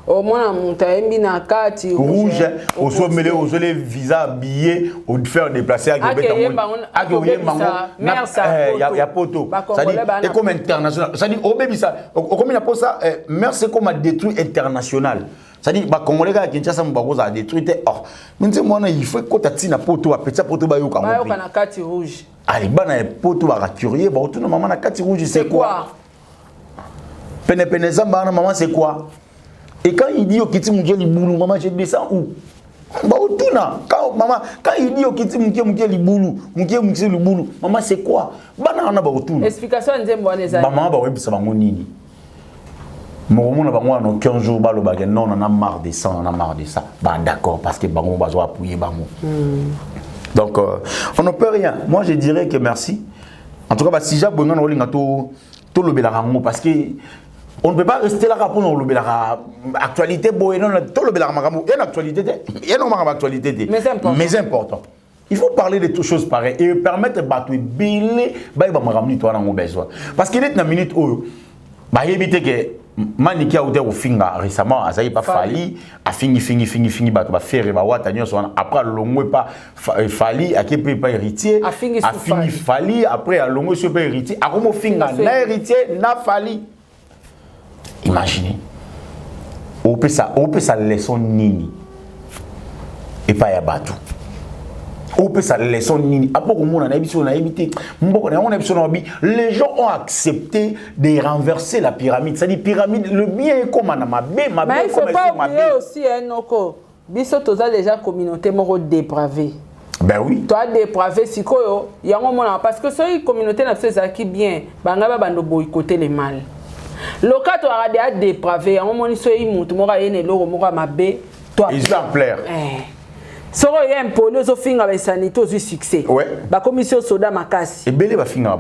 Omona moto ayembi na kati rouge, osomele, ozwele visa, billet, ofaire déplacer. Akeyemba akoyemba ngo ya poto, c'est-à-dire ekoma international, c'est-à-dire obebisa, okomi na posa merci, ekoma détruit international. C'est-à-dire bacongolais kaka Kinshasa mo bakozala détruit te. Or nzembo wana, il faut ekota ntina poto, bapetits poto bayoka. Bayoka na kati rouge. Ale, bana ya poto baka curieux, baotuna: "Mama, na kati rouge, c'est quoi? Penepene zamba wana, maman, c'est quoi?" Et quand il dit okiti moke libulu, maman, je descends où? Baotuna quand maman, quand il dit okiti moke moke libulu, moke moke libulu, maman, c'est quoi? Bana wana baotuna. Explication ya nzembo wana ezali. Bamama bakoyebisa bango nini? Mokomona bango wana 15 jours, balobaka: "Non, on en a marre de ça, on en a marre de ça." Bah d'accord, parce que bango bazo appuyer bango. Donc on ne peut rien. Moi, je dirais que merci en tout cas. Basija boye, nga na olinga tolobelaka yango, parce que on ne peut pas rester là mpona olobelaka actualité boye. Non, tolobelaka makambo ya na actualité te, ya na makambo actualité te. Mais c'est important. Mais c'est important, il faut parler de toutes choses pareilles et permettre bato ebele bayeba makambo nini towana yango besoin, parce que neti na minute oyo bayebi te ke Maniki auti kofinga récemment, azalaki pa Fali, afingi fingi fingi fingi bato, bafere, bawata nyonso wana. Après alongwe pa Fali, ake mpe pa Héritier. Afingi su. Afingi Fali. Après alongwe so mpe Héritier, akomofinga na Héritier na Fali. Imaginez, opesa leçon nini epai ya bato? Opesa leçon nini? Apo komona nayebi so nayebi te mboka na yango na biso na babi. Les gens ont accepté de renverser la pyramide, c'est-à-dire pyramide, le bien ekoma na mabe, mabe. Mais il faut pas oublier aussi, hein, noko, biso toza déjà communauté moko dépravée. Ben oui. Toa dépravé sikoyo yango omonaka, parce que soki communauté na biso ezalaki bien, bangai babanda boycotter le mal. Loka toyaka deya dépravé, yango omoni soki motu moko aye na eloko moko ya mabe. Ils en plaire. Soki oye impoli, ozofinga bainsanité, ozwi succès. Bakomisi yo soda makasi. Ebele bafinga,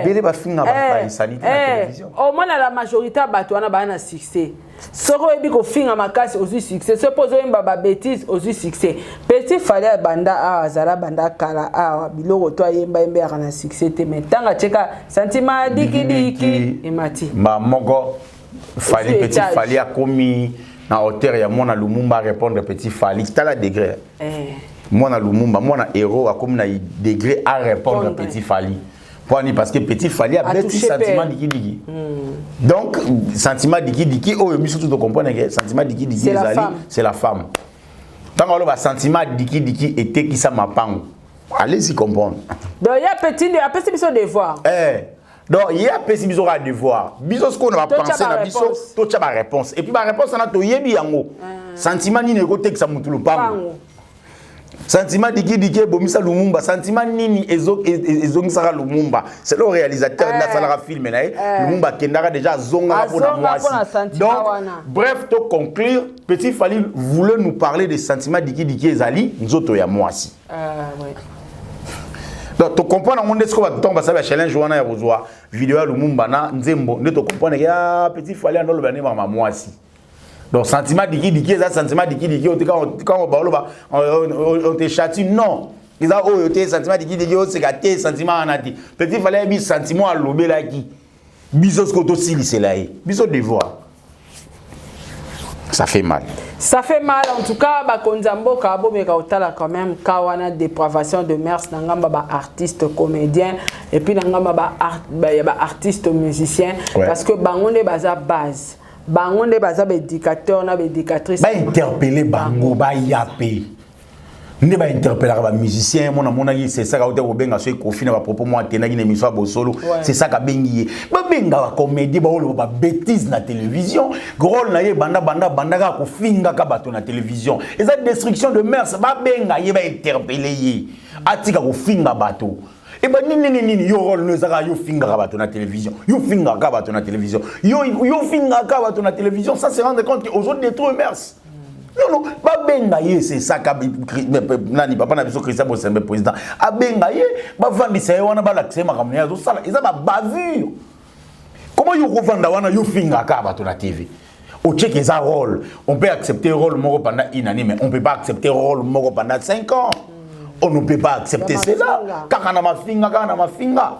ebele bafinga bainsanité na télévision. Omona la majorité ya bato wana baya na succès. Soki oyebi kofinga makasi, ozwi succès. Soki mpo ozoyemba babêtises, ozwi succès. Petit Fally abanda awa, azala banda kala awa, biloko to ayemba yemba yaka na succès te, mais ntango atieka sentiment dikidiki, emati. Mba moko Fally, petit Fally akomi na hauteur ya mwana Lumumba. Répondre petit Fally, tala degré mwana Lumumba, mwana héros akomi na degré à répondre petit Fally. Poani, parce que petit Fally abeti sentiment dikidiki. Donc sentiment dikidiki oyo biso tout comprendre que sentiment dikidiki ezali, c'est la femme. Ntango aloba sentiment dikidiki etekisa mapango, allez-y comprendre. Donc ye petit apesi biso devoir. Donc ye apesi biso kaka devoir. Biso sikoyo na bapense na biso, totya baréponse, et puis baréponse wana toyebi yango. Sentiment nini ekotekisa motu lopango? Sentiment dikidiki ebomisa Lumumba. Sentiment nini ezongisaka Lumumba? C'est le réalisateur nde asalaka film na ye. Lumumba akendaka déjà, azongaka mpona mwasi. Donc bref, to conclure, petit Fally voulait nous parler de sentiment dikidiki ezali nzoto ya mwasi. Donc tocomprendre yango nde sikoyo bato ntango basala challenge wana ya kozwa video ya Lumumba na nzembo, nde tocomprendre ya petit Fally ando oloba nde makambo mwasi. Donc sentiment dikidiki eza sentiment dikidiki oyo te quand baoloba on te châtie, non, eza oyo te. Sentiment dikidiki oseka te, sentiment wana te. Petit Fally ayebi sentiment alobelaki biso. Sikoyo tosilisela ye biso devoir. Ça fait mal. Ça fait mal. En tout cas, bakonzi ya mboka bomeka kotala quand même ka wana dépravation de mœurs na ngamba baartiste comédien et puis na ngamba ya baartiste musicien, parce que bango nde baza base, bango nde baza baéducateur na baéducatrice. Bainterpele bango, baya mpe nde bainterpelaka bamusicien. Mona monaki sesaka ote kobenga so Ekofi na bapropos mo atendaki na émission ya bosolo. Sesaka abengi ye, babenga bacomédie baoloba babêtise na télévision. Rôle na ye banda banda banda kaka kofingaka bato na télévision, eza destruction de mœurs. Babenga ye, bainterpele ye, atika kofinga bato. Eba nini nini nini, yo rôle no ezaka yo fingaka bato na télévision, yo fingaka bato na télévision, yo fingaka bato na télévision sans se rendre compte que ozo détruire mœurs. Non, non, babenga ye. C'est ça nani, papa na biso Christian Bosembe, président, abenga ye, bavandisa ye wana, balakisa ye makambo na ye azosala eza babavure. Comment yo kovanda wana, yo fingaka bato na TV? Otieke eza rôle. On peut accepter rôle moko pendant une année, mais on peut pas accepter rôle moko pendant 5 ans. On ne peut pas accepter cela. Kaka na mafinga, kaka na mafinga.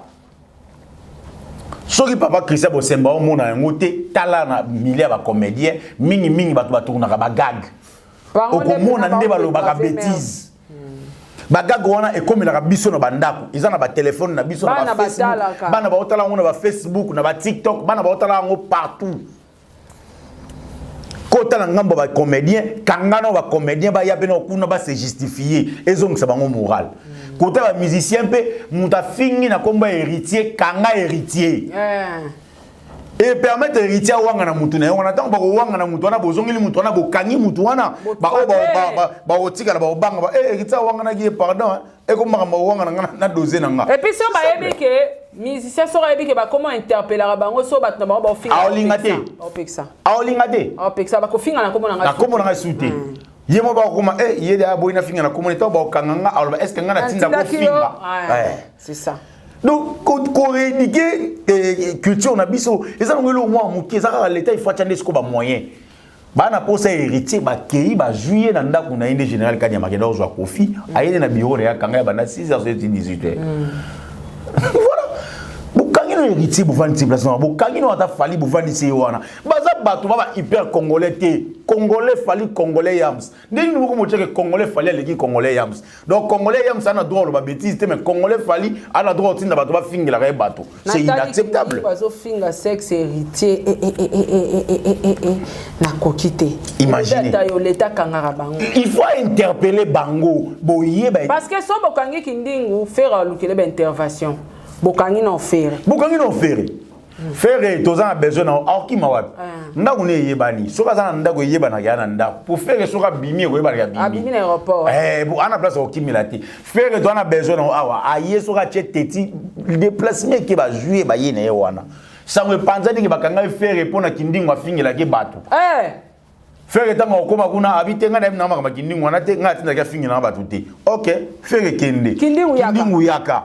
Soki papa Christian Bosemba omona yango te, tala na milieu ya bacomédien, mingimingi bato batournaka bagag, okomona nde balobaka bêtise. Bagag wana ekomelaka biso na bandako, eza na batelefone na biso, na bafacebook. Bana baotala yango na bafacebook, na batiktok, bana baotala yango partout. Kotala ngambo ya bacomédien, kanga na bacomédien, baya mpe na kuna base justifie, ezongisa bango moral. Kota bamusicien mpe, moto afingi na nkombo ya Héritier, kanga Héritier e permettre Héritier awanga na mutu na ye wana. Ntango bakowanga na mutu wana, bozongeli mutu wana, bokangi mutu wana, baoyo bakotikala bakobanga Héritier awanganaki ye, pardon, ekomaka bawanga na nga na dose na nga. Et puis so bayebi ke musicien, soki ayebi ke bakoma interpelaka bango, so bato na bango baofinga. Aolinga te. Baopekisa. Aolinga te. Aopekisa, bakofinga na nkombo na nga. Na nkombo na ngai su te. Ye mo bakokoma ye de aboyi nafinga na komona. Ntango bakokanga nga, aloba: est ce que nga natinda kofinga? C'est ça. Donc korééduquer culture na biso eza nango eloko mwa moke. Eza kaka l'État, il faut atya nde siko bamoyen. Bana posa Héritier, bakei, bazwi ye na ndako na ye nde général Kadiama akenda kozwa Kofi, aye nde na bureau na ye, akanga ye banda 6 heures 18 heures. Voilà, bokangi. no héritier bovandisi place wana, bokangi no ata Fally bovandisi ye wana. Baza bato ba ba hyper congolais te. Congolais Fally, congolais Yams, ndenge nini moko motiake congolais Fally aleki congolais Yams? Donc congolais Yams ana droit oloba bêtise te, mais congolais Fally ana droit otinda bato bafingelaka ye bato. C'est inacceptable. Bazofinga sexe héritier, nakoki te. Imaginez. Ata yo, leta akangaka bango. Il faut interpeller bango, boyeba. Parce que so bokangi Kindingu, Ferre alukele baintervention, bokangi na Ferre. Bokangi na Ferre. Ferre, toza na besoin na aokima wapi? Ndako ne eyebani. Soki aza na ndako, eyebanaka ya na ndako. Po Ferre soki abimi, ekoyebanaka. Abimi na aéroport. Ana place akokimela te. Ferre, toza na besoin na awa. Aye, soki atie teti déplacement, eke bazwi ye, baye na ye wana. Sango epanza ndenge bakanga Ferre mpo na Kindingo afingelaki bato. Ferre, ntango akokóma kuna, abi te: "Ngai nayebi na makambo Kindingo wana te, ngai atindaki afingelanga bato te." Ok, Ferre kende. Kindingu yaka. Kindingu yaka.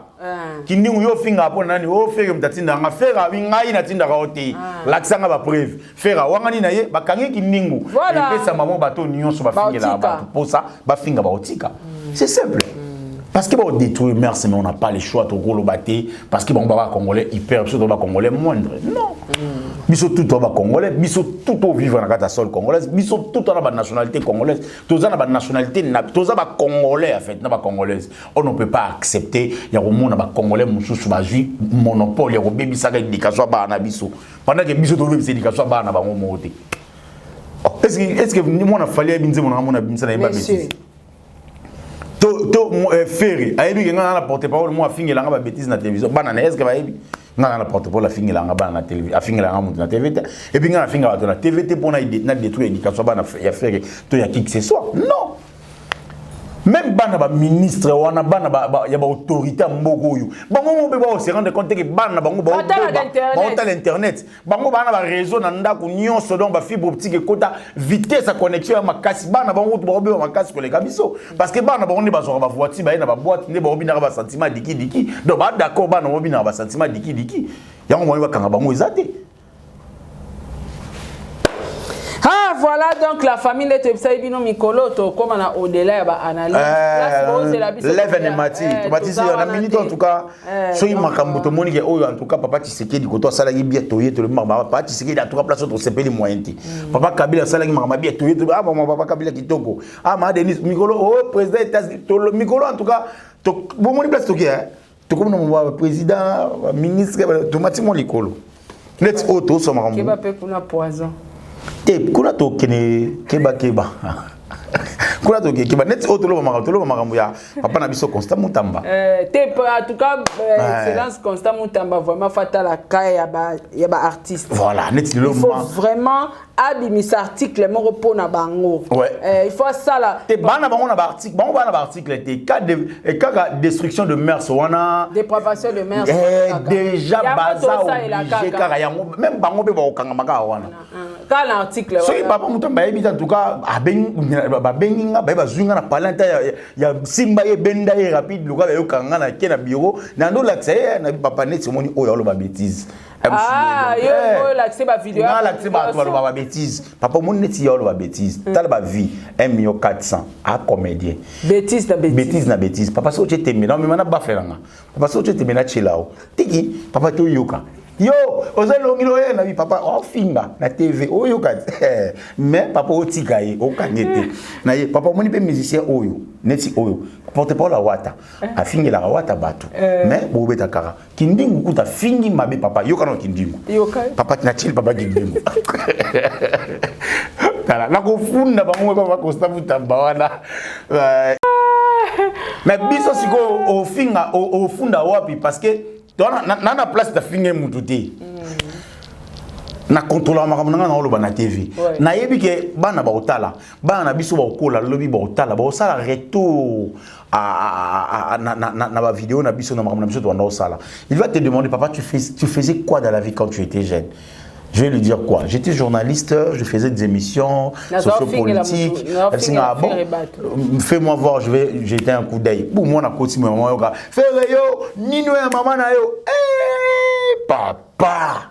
Kindingu, yo ofingaka mpo na nani? O Ferre moto atindaka nga. Ferre abi: "Ngai natindaka yo te, lakisanga bapreuve." Ferre awangani na ye, bakangi Kindingu. Epesama mo bato nyonso bafingelaka bato mposa bafinga, baotika. C'est simple, parce que détruire merci, mais on n'a pas le choix. Tokoloba te parce que bango baba congolais hyper, biso toba congolais moindre. Non, biso tout toba congolais, biso tout ovivre na kati ya sol congolaise, biso tout toza na banationalité congolaise, toza na banationalité, toza bacongolais en fait na bacongolaise. On ne peut pas accepter ya komona bacongolais mosusu bazwi monopole ya kobebisaka éducation ya bana na biso, pendant que biso tobebisa éducation ya bana na bango moko te. Est ce que mwana Fally ayebi nzembo nanga mona bimisa na yeba bêtise to Ferre ayebi ke nga na porte parole mo afingelanga ba bêtise na télévision? Bana na, est ce que bayebi nga na porte parole afingelanga bana na télévision, afingelanga moto na TV te? Et puis nga nafinga bato na TV te mpona na détruire éducation bana ya Ferre to ya qui que ce soit. Non, même bana baministre wana, bana ya baautorité ya mboka oyo, bango mo mpe bao se rendre compte ke bana na bango baotala internet. Bango bana baréseau na ndako nyonso, donc bafibre optique ekota, vitesse ya connexion ya makasi. Bana bango kutu baobeba makasi koleka biso, parce que bana bango nde bazwaka bavoiture, baye na baboîte, nde baobinaka basentiment dikidiki. Donc badaccord, bana baobinaka basentiment dikidiki, yango moyi bakanga bango eza te. Ah, voilà donc la famille nde toyebisaki bino mikolo, tokóma na au-delà ya baanalyse. Leve mati tomatisi na minute. En tout cas, soki makambo tomoni ke oyo, en tout cas papa Tshisekedi koto asalaki bien, toye tolobi makambo papa Tshisekedi. En tout cas, place oyo tosepeli moyen te. Papa Kabila asalaki makambo bien, toye tolobi: "Ah, papa Kabila kitoko." Ah, ma Denis mikolo o président États mikolo. En tout cas, bomoni place toki, tokomi na président, ministre, tomati mo likolo neti oyo tosoma makambo. Keba mpe kuna, poison. Te, kuna tokende kebakeba, kuna tokekeba neti oyo toloba makambo, toloba makambo ya papa na biso Constant Mutamba. Te, en tout cas, excellence Constant Mutamba, vraiment fatala ka ya baartiste. Voilà, neti lelo il faut vraiment abimisa article moko mpona bango. Il faut asala. Te, bana bango na baarticle, bango bana baarticle te, kaka destruction de mœurs wana. Dépravation de mœurs. Déjà baza obligé kaka yango, même bango mpe bakokangama kaka wana. Kaka na article. Soki papa Mutamba ayebi te, en tout cas babengi nga, baye bazwi nga na palin ta ya simba ye, benda ye rapide lokola bayokanga nga na ke na bureau na ndolakisa ye na papa neti omoni oyo aloba bêtise. Ah, yo olakise bavideo. Nalakise bato baloba babêtise. Papa, omoni neti ya oloba bêtise, tala bavie 1 million 400 a comédien. Bêtise na bêtise. Bêtise na bêtise. Papa, soki otie tembe na omema na bafelanga, papa, soki otie tembe na tiela o tiki, papa, toyoka yo oza elongi oye na bi. Papa ofinga na TV, oyoka, mais papa otika ye, okange te na ye. Papa, omoni mpe musicien oyo neti oyo porte parole awata afingelaka wata bato, mais bobeta kaka Kindingu kuta afingi mabe. Papa, yoka na Kindingu. Papa natili, papa Kindingu, tala nakofunda bango. Papa Constant Mutamba wana, mais biso sikoyo ofinga, ofunda wapi? Parce que na na place tafinge mutu te, na contrôlaka makambo na ngai na oloba na TV. Nayebi ke bana baotala, bana na biso baokola lobi, baotala, baosala retour na bavidéo na biso, na makambo na biso tobanda osala. Il va te demander: "Papa, tu faisais quoi dans la vie quand tu étais jeune?" Je vais lui dire quoi? J'étais journaliste, je faisais des émissions sociopolitiques. Ah bon, fais-moi voir, je vais jeter un coup d'œil. Bon, moi, na koti, maman, yoka. Ferre yo, nino ya maman na yo. Eh, papa.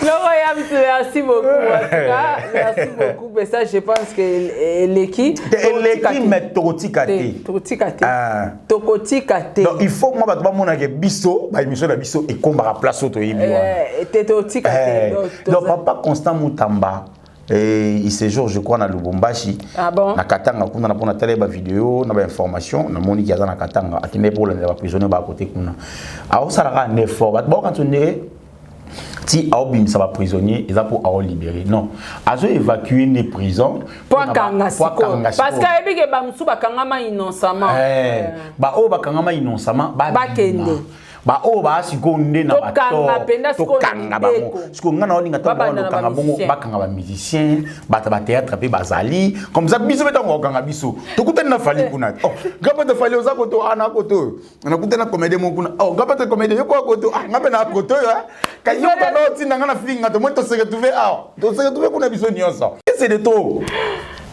Loro Yams, merci beaucoup. En tout cas, merci beaucoup. Mais ça, je pense que eleki. Eleki, mais tokotika te. Tokotika te. Tokotika te. Donc, il faut moi bato bamona ke biso, ba émission na biso ekombaka place oyo toyebi wana. Te tokotika te. Donc, papa Constant Mutamba, et il séjour je crois na Lubumbashi. Ah bon? Na Katanga kuna na pona tala ba vidéo na ba information na moni ki aza na Katanga akende pour la prisonnier ba côté kuna. Aosalaka un effort bato baokanisa ndenge ti aobimisa ba prisonnier eza po aolibérer, non, azo évacuer nde prison. Po akanga sikoyo, parce que ayebi ke bamosusu bakangama innocemment. Baoyo bakangama innocemment bakende. Baoyo baa sikoyo nde na tokanga bango sikoyo. Ngai na olinga ntango okanga bongo, bakanga bamusicien, bato bathéâtre mpe bazali comme ça. Biso mpe ntango okanga biso, tokutani na Fally kuna. Oh, nga mpe Fally oza koto ana koto oyo, nakutani na comédien moko kuna. Oh, nga mpe comédien yo koya koto, ah, nga mpe na koto oyo kasi yo kanda otinda nga na finga. Tomoni tose retrouve awa, tose retrouve kuna biso nyonso. C'est de trop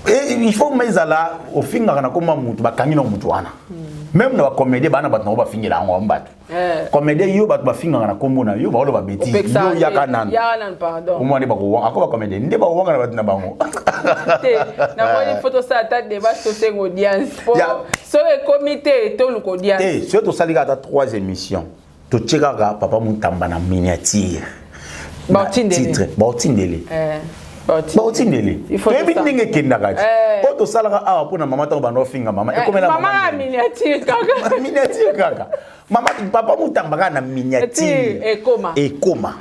et il faut ma ezala ofingaka na koma mutu bakangi na mutu wana. Même na bacomédien bana, bato nango bafingela yango bato comédien yo, bato bafingaka na nkombo na yo, baoloba bétise, yo yaka nanu omwa nde bakowanga ako bacomédien nde bakowanga na bato na bango. Te, namoni faut tosala ata débat, tosenga audience po soki ekomi te, toluka audience. Te, soki tosali kaka ata trois émissions, totie kaka papa Mutamba na miniature, titre, baotindele, baotindele. Toyebi ndenge ekendaka ti oyo tosalaka awa mpona mama. Ntango banda ofinga mama, ekomela miniature kaka. Miniature kaka mama, papa Mutamba kaka na miniature. Ekoma. Ekoma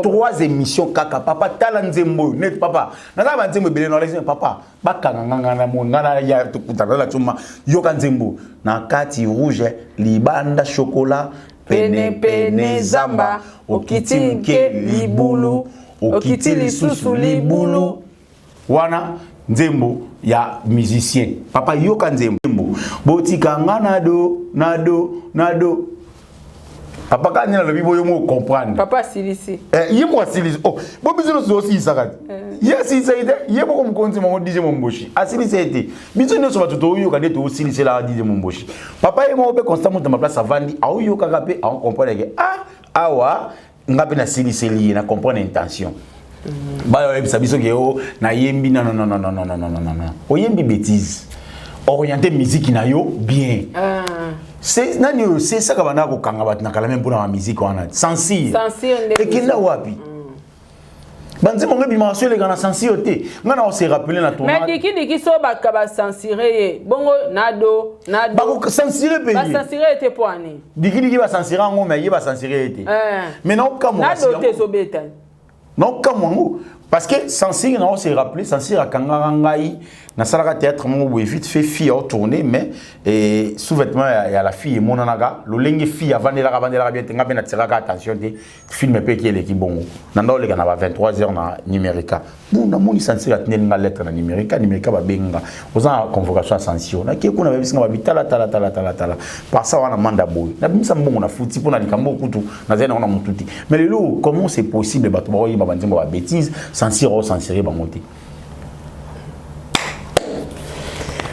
trois émissions kaka. Papa, tala nzembo oyo net. Papa, naza banzembo ebele na olakisi papa. Bakanga nganga na mo nga na ya tokutana na tuma. Yoka nzembo: na kati rouge, libanda chocolat, pene pene zamba, okiti moke libulu, okiti lisusu libulu. Wana nzembo ya musicien. Papa, yoka nzembo: botika nga na do na do na do. Papa, kaka nde nalobi boyo mo comprendre. Papa asilisi. Ye moko asilisi. Oh, bo biso nyonso osilisaka te. Ye asilisaki te, ye moko mokonzi mongo DJ Momboshi asilisi ye te. Biso nyonso bato toyoka nde toosiliselaka DJ Momboshi. Papa ye moko mpe Constant Mutamba, place avandi, aoyokaka mpe, aocomprendre ke ah, awa nga mpe nasiliseli ye, na comprendre intention. Bayo oyebisa biso ke o nayembi. Non, non, non, non, non, non, non, non, non, oyembi bêtise. Orienté musique na yo bien. C'est nani oyo sesaka banda kokanga bato na kala me mpona bamusike wana censure ekenda wapi? Banzembo ngo ebimaka so eleka na censure te. Ngai na ose rappeler na tournage. Mais dikidiki so baka bacensurer ye bongo nado nado. Bakocensurer mpe. Bacensurer ye te mpo ani? Dikidiki bacensurer yango, mais ye bacensurer ye te. Mais naokamwa. Nado te ezobeta. Naokamwa yango parce que censure, na ose rappeler, censure akangaka ngai. Nasalaka théâtre moko boye vite fait, fille aotourner, mais sous-vêtement ya la fille emonanaka lolenge fille avandelaka, avandelaka bien te. Nga mpe natiraka attention te. Film mpe eki eleki bongo na nda oleka na ba 23 heures na Numérica. Bu namoni censure atindeli nga lettre na Numérica. Numérica babengi nga: oza na convocation ya censure. Nakie kuna, bayebisi nga babi: tala, tala, tala, tala, tala, parsa wana manda boye. Nabimisa mbongo na futi mpo na likambo kutu nazali nango na motu te. Mais lelo, comment c'est possible bato bakoyeba banzembo ba bêtise, censure ocensurer bango te?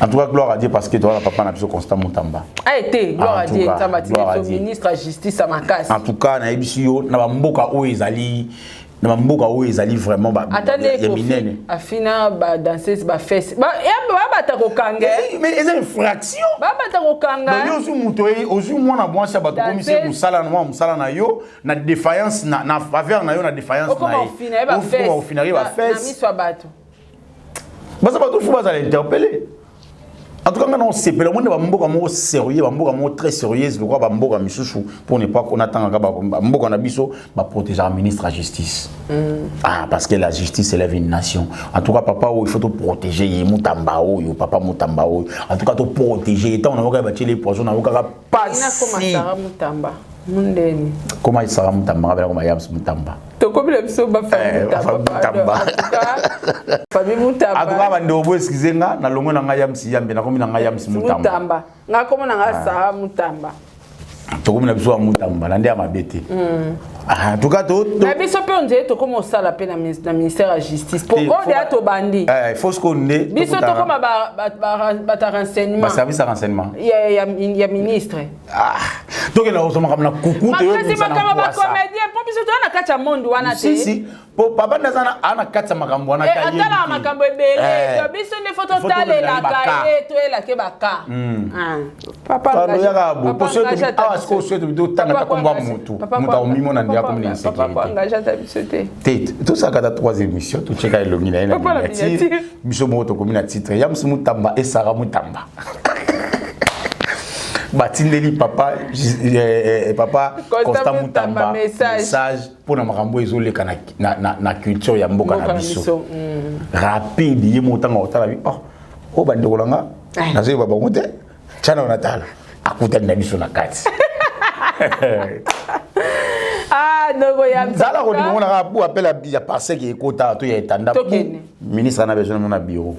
En tout cas, gloire à Dieu, parce que toi, papa na biso Constant Mutamba. A été, gloire à Dieu, Nzambe atindi ministre ya justice ya makasi. En tout cas, nayebisi yo, na bamboka oyo ezali, na bamboka oyo ezali vraiment ya minene. Afina badanseuse bafese babata kokanga. Mais eza infraction. Babata kokanga. Yo ozwi moto, ozwi mwana mwasi ya bato, komisi mosala mwa mosala na yo na défaillance na faveur na yo, na défaillance na ye ofinari bafese. Miso ya bato. Baza bato fu bazala interpellé. En tout cas, nga na osepela omoni bamboka moko sérieux, bamboka moko très sérieuse lokola bamboka misusu, pour ne pas konatangaka bamboka na biso, baprotégeaka ministre ya justice. Ah, parce que la justice élève une nation. En tout cas, papa oyo, il faut toprotéger ye. Mutamba oyo, papa Mutamba oyo, en tout cas toprotéger ye. Ntango nayoka batieli poison, nayokaka pasi. Mutamba mundeni. Koma Sara Mutamba, ngabela koma Yams Mutamba. Tokomi na biso bafamille Mutamba. Famille Mutamba. En tout cas, bandeko, bo excuse nga, nalongwe na ngai Yamsi Yambe, nakomi na ngai Yamsi Mutamba. Nga komo na ngai Sara Mutamba. Tokomi na biso ya Mutamba na nde ya mabe te. Ah, en tout cas to na biso mpe onzele tokóma osala mpe na ministère ya justice po oyo deya tobandi eh, faut sikoyo nde biso tokóma bato ya renseignement baservice ya renseignement ya ministre. Ah, tokenda kozwa makambo na kuku. Makasi makambo bacomédien, mpo biso toza na kati ya monde wana te. Si, po papa nde aza na kati ya makambo wana. Eh, atalaka makambo ebele eh. Biso nde faut totalelaka ye, toyelake baka. Yaka bo po awa sikoyo soki tobi totanga ta kombo ya motu, moto akomimona nde akomi na insécurité te. Tosalaka ta trois émission, totyeka elongi na ye na miniature. Biso moko tokomi na titre ya mosu Mutamba esara Mutamba batindeli papa papa Constant Mutamba message mpona makambo ezoleka na culture ya mboka na biso. Rapide, ye moko ntango akotala bi, oh, oyo bandeko na nga nazoyeba bango te, tiana natala, akutani na biso na kati. Zala kondima ngo naka bu appel ya parsec ekota to ya etanda, ministre ana besoin na bureau.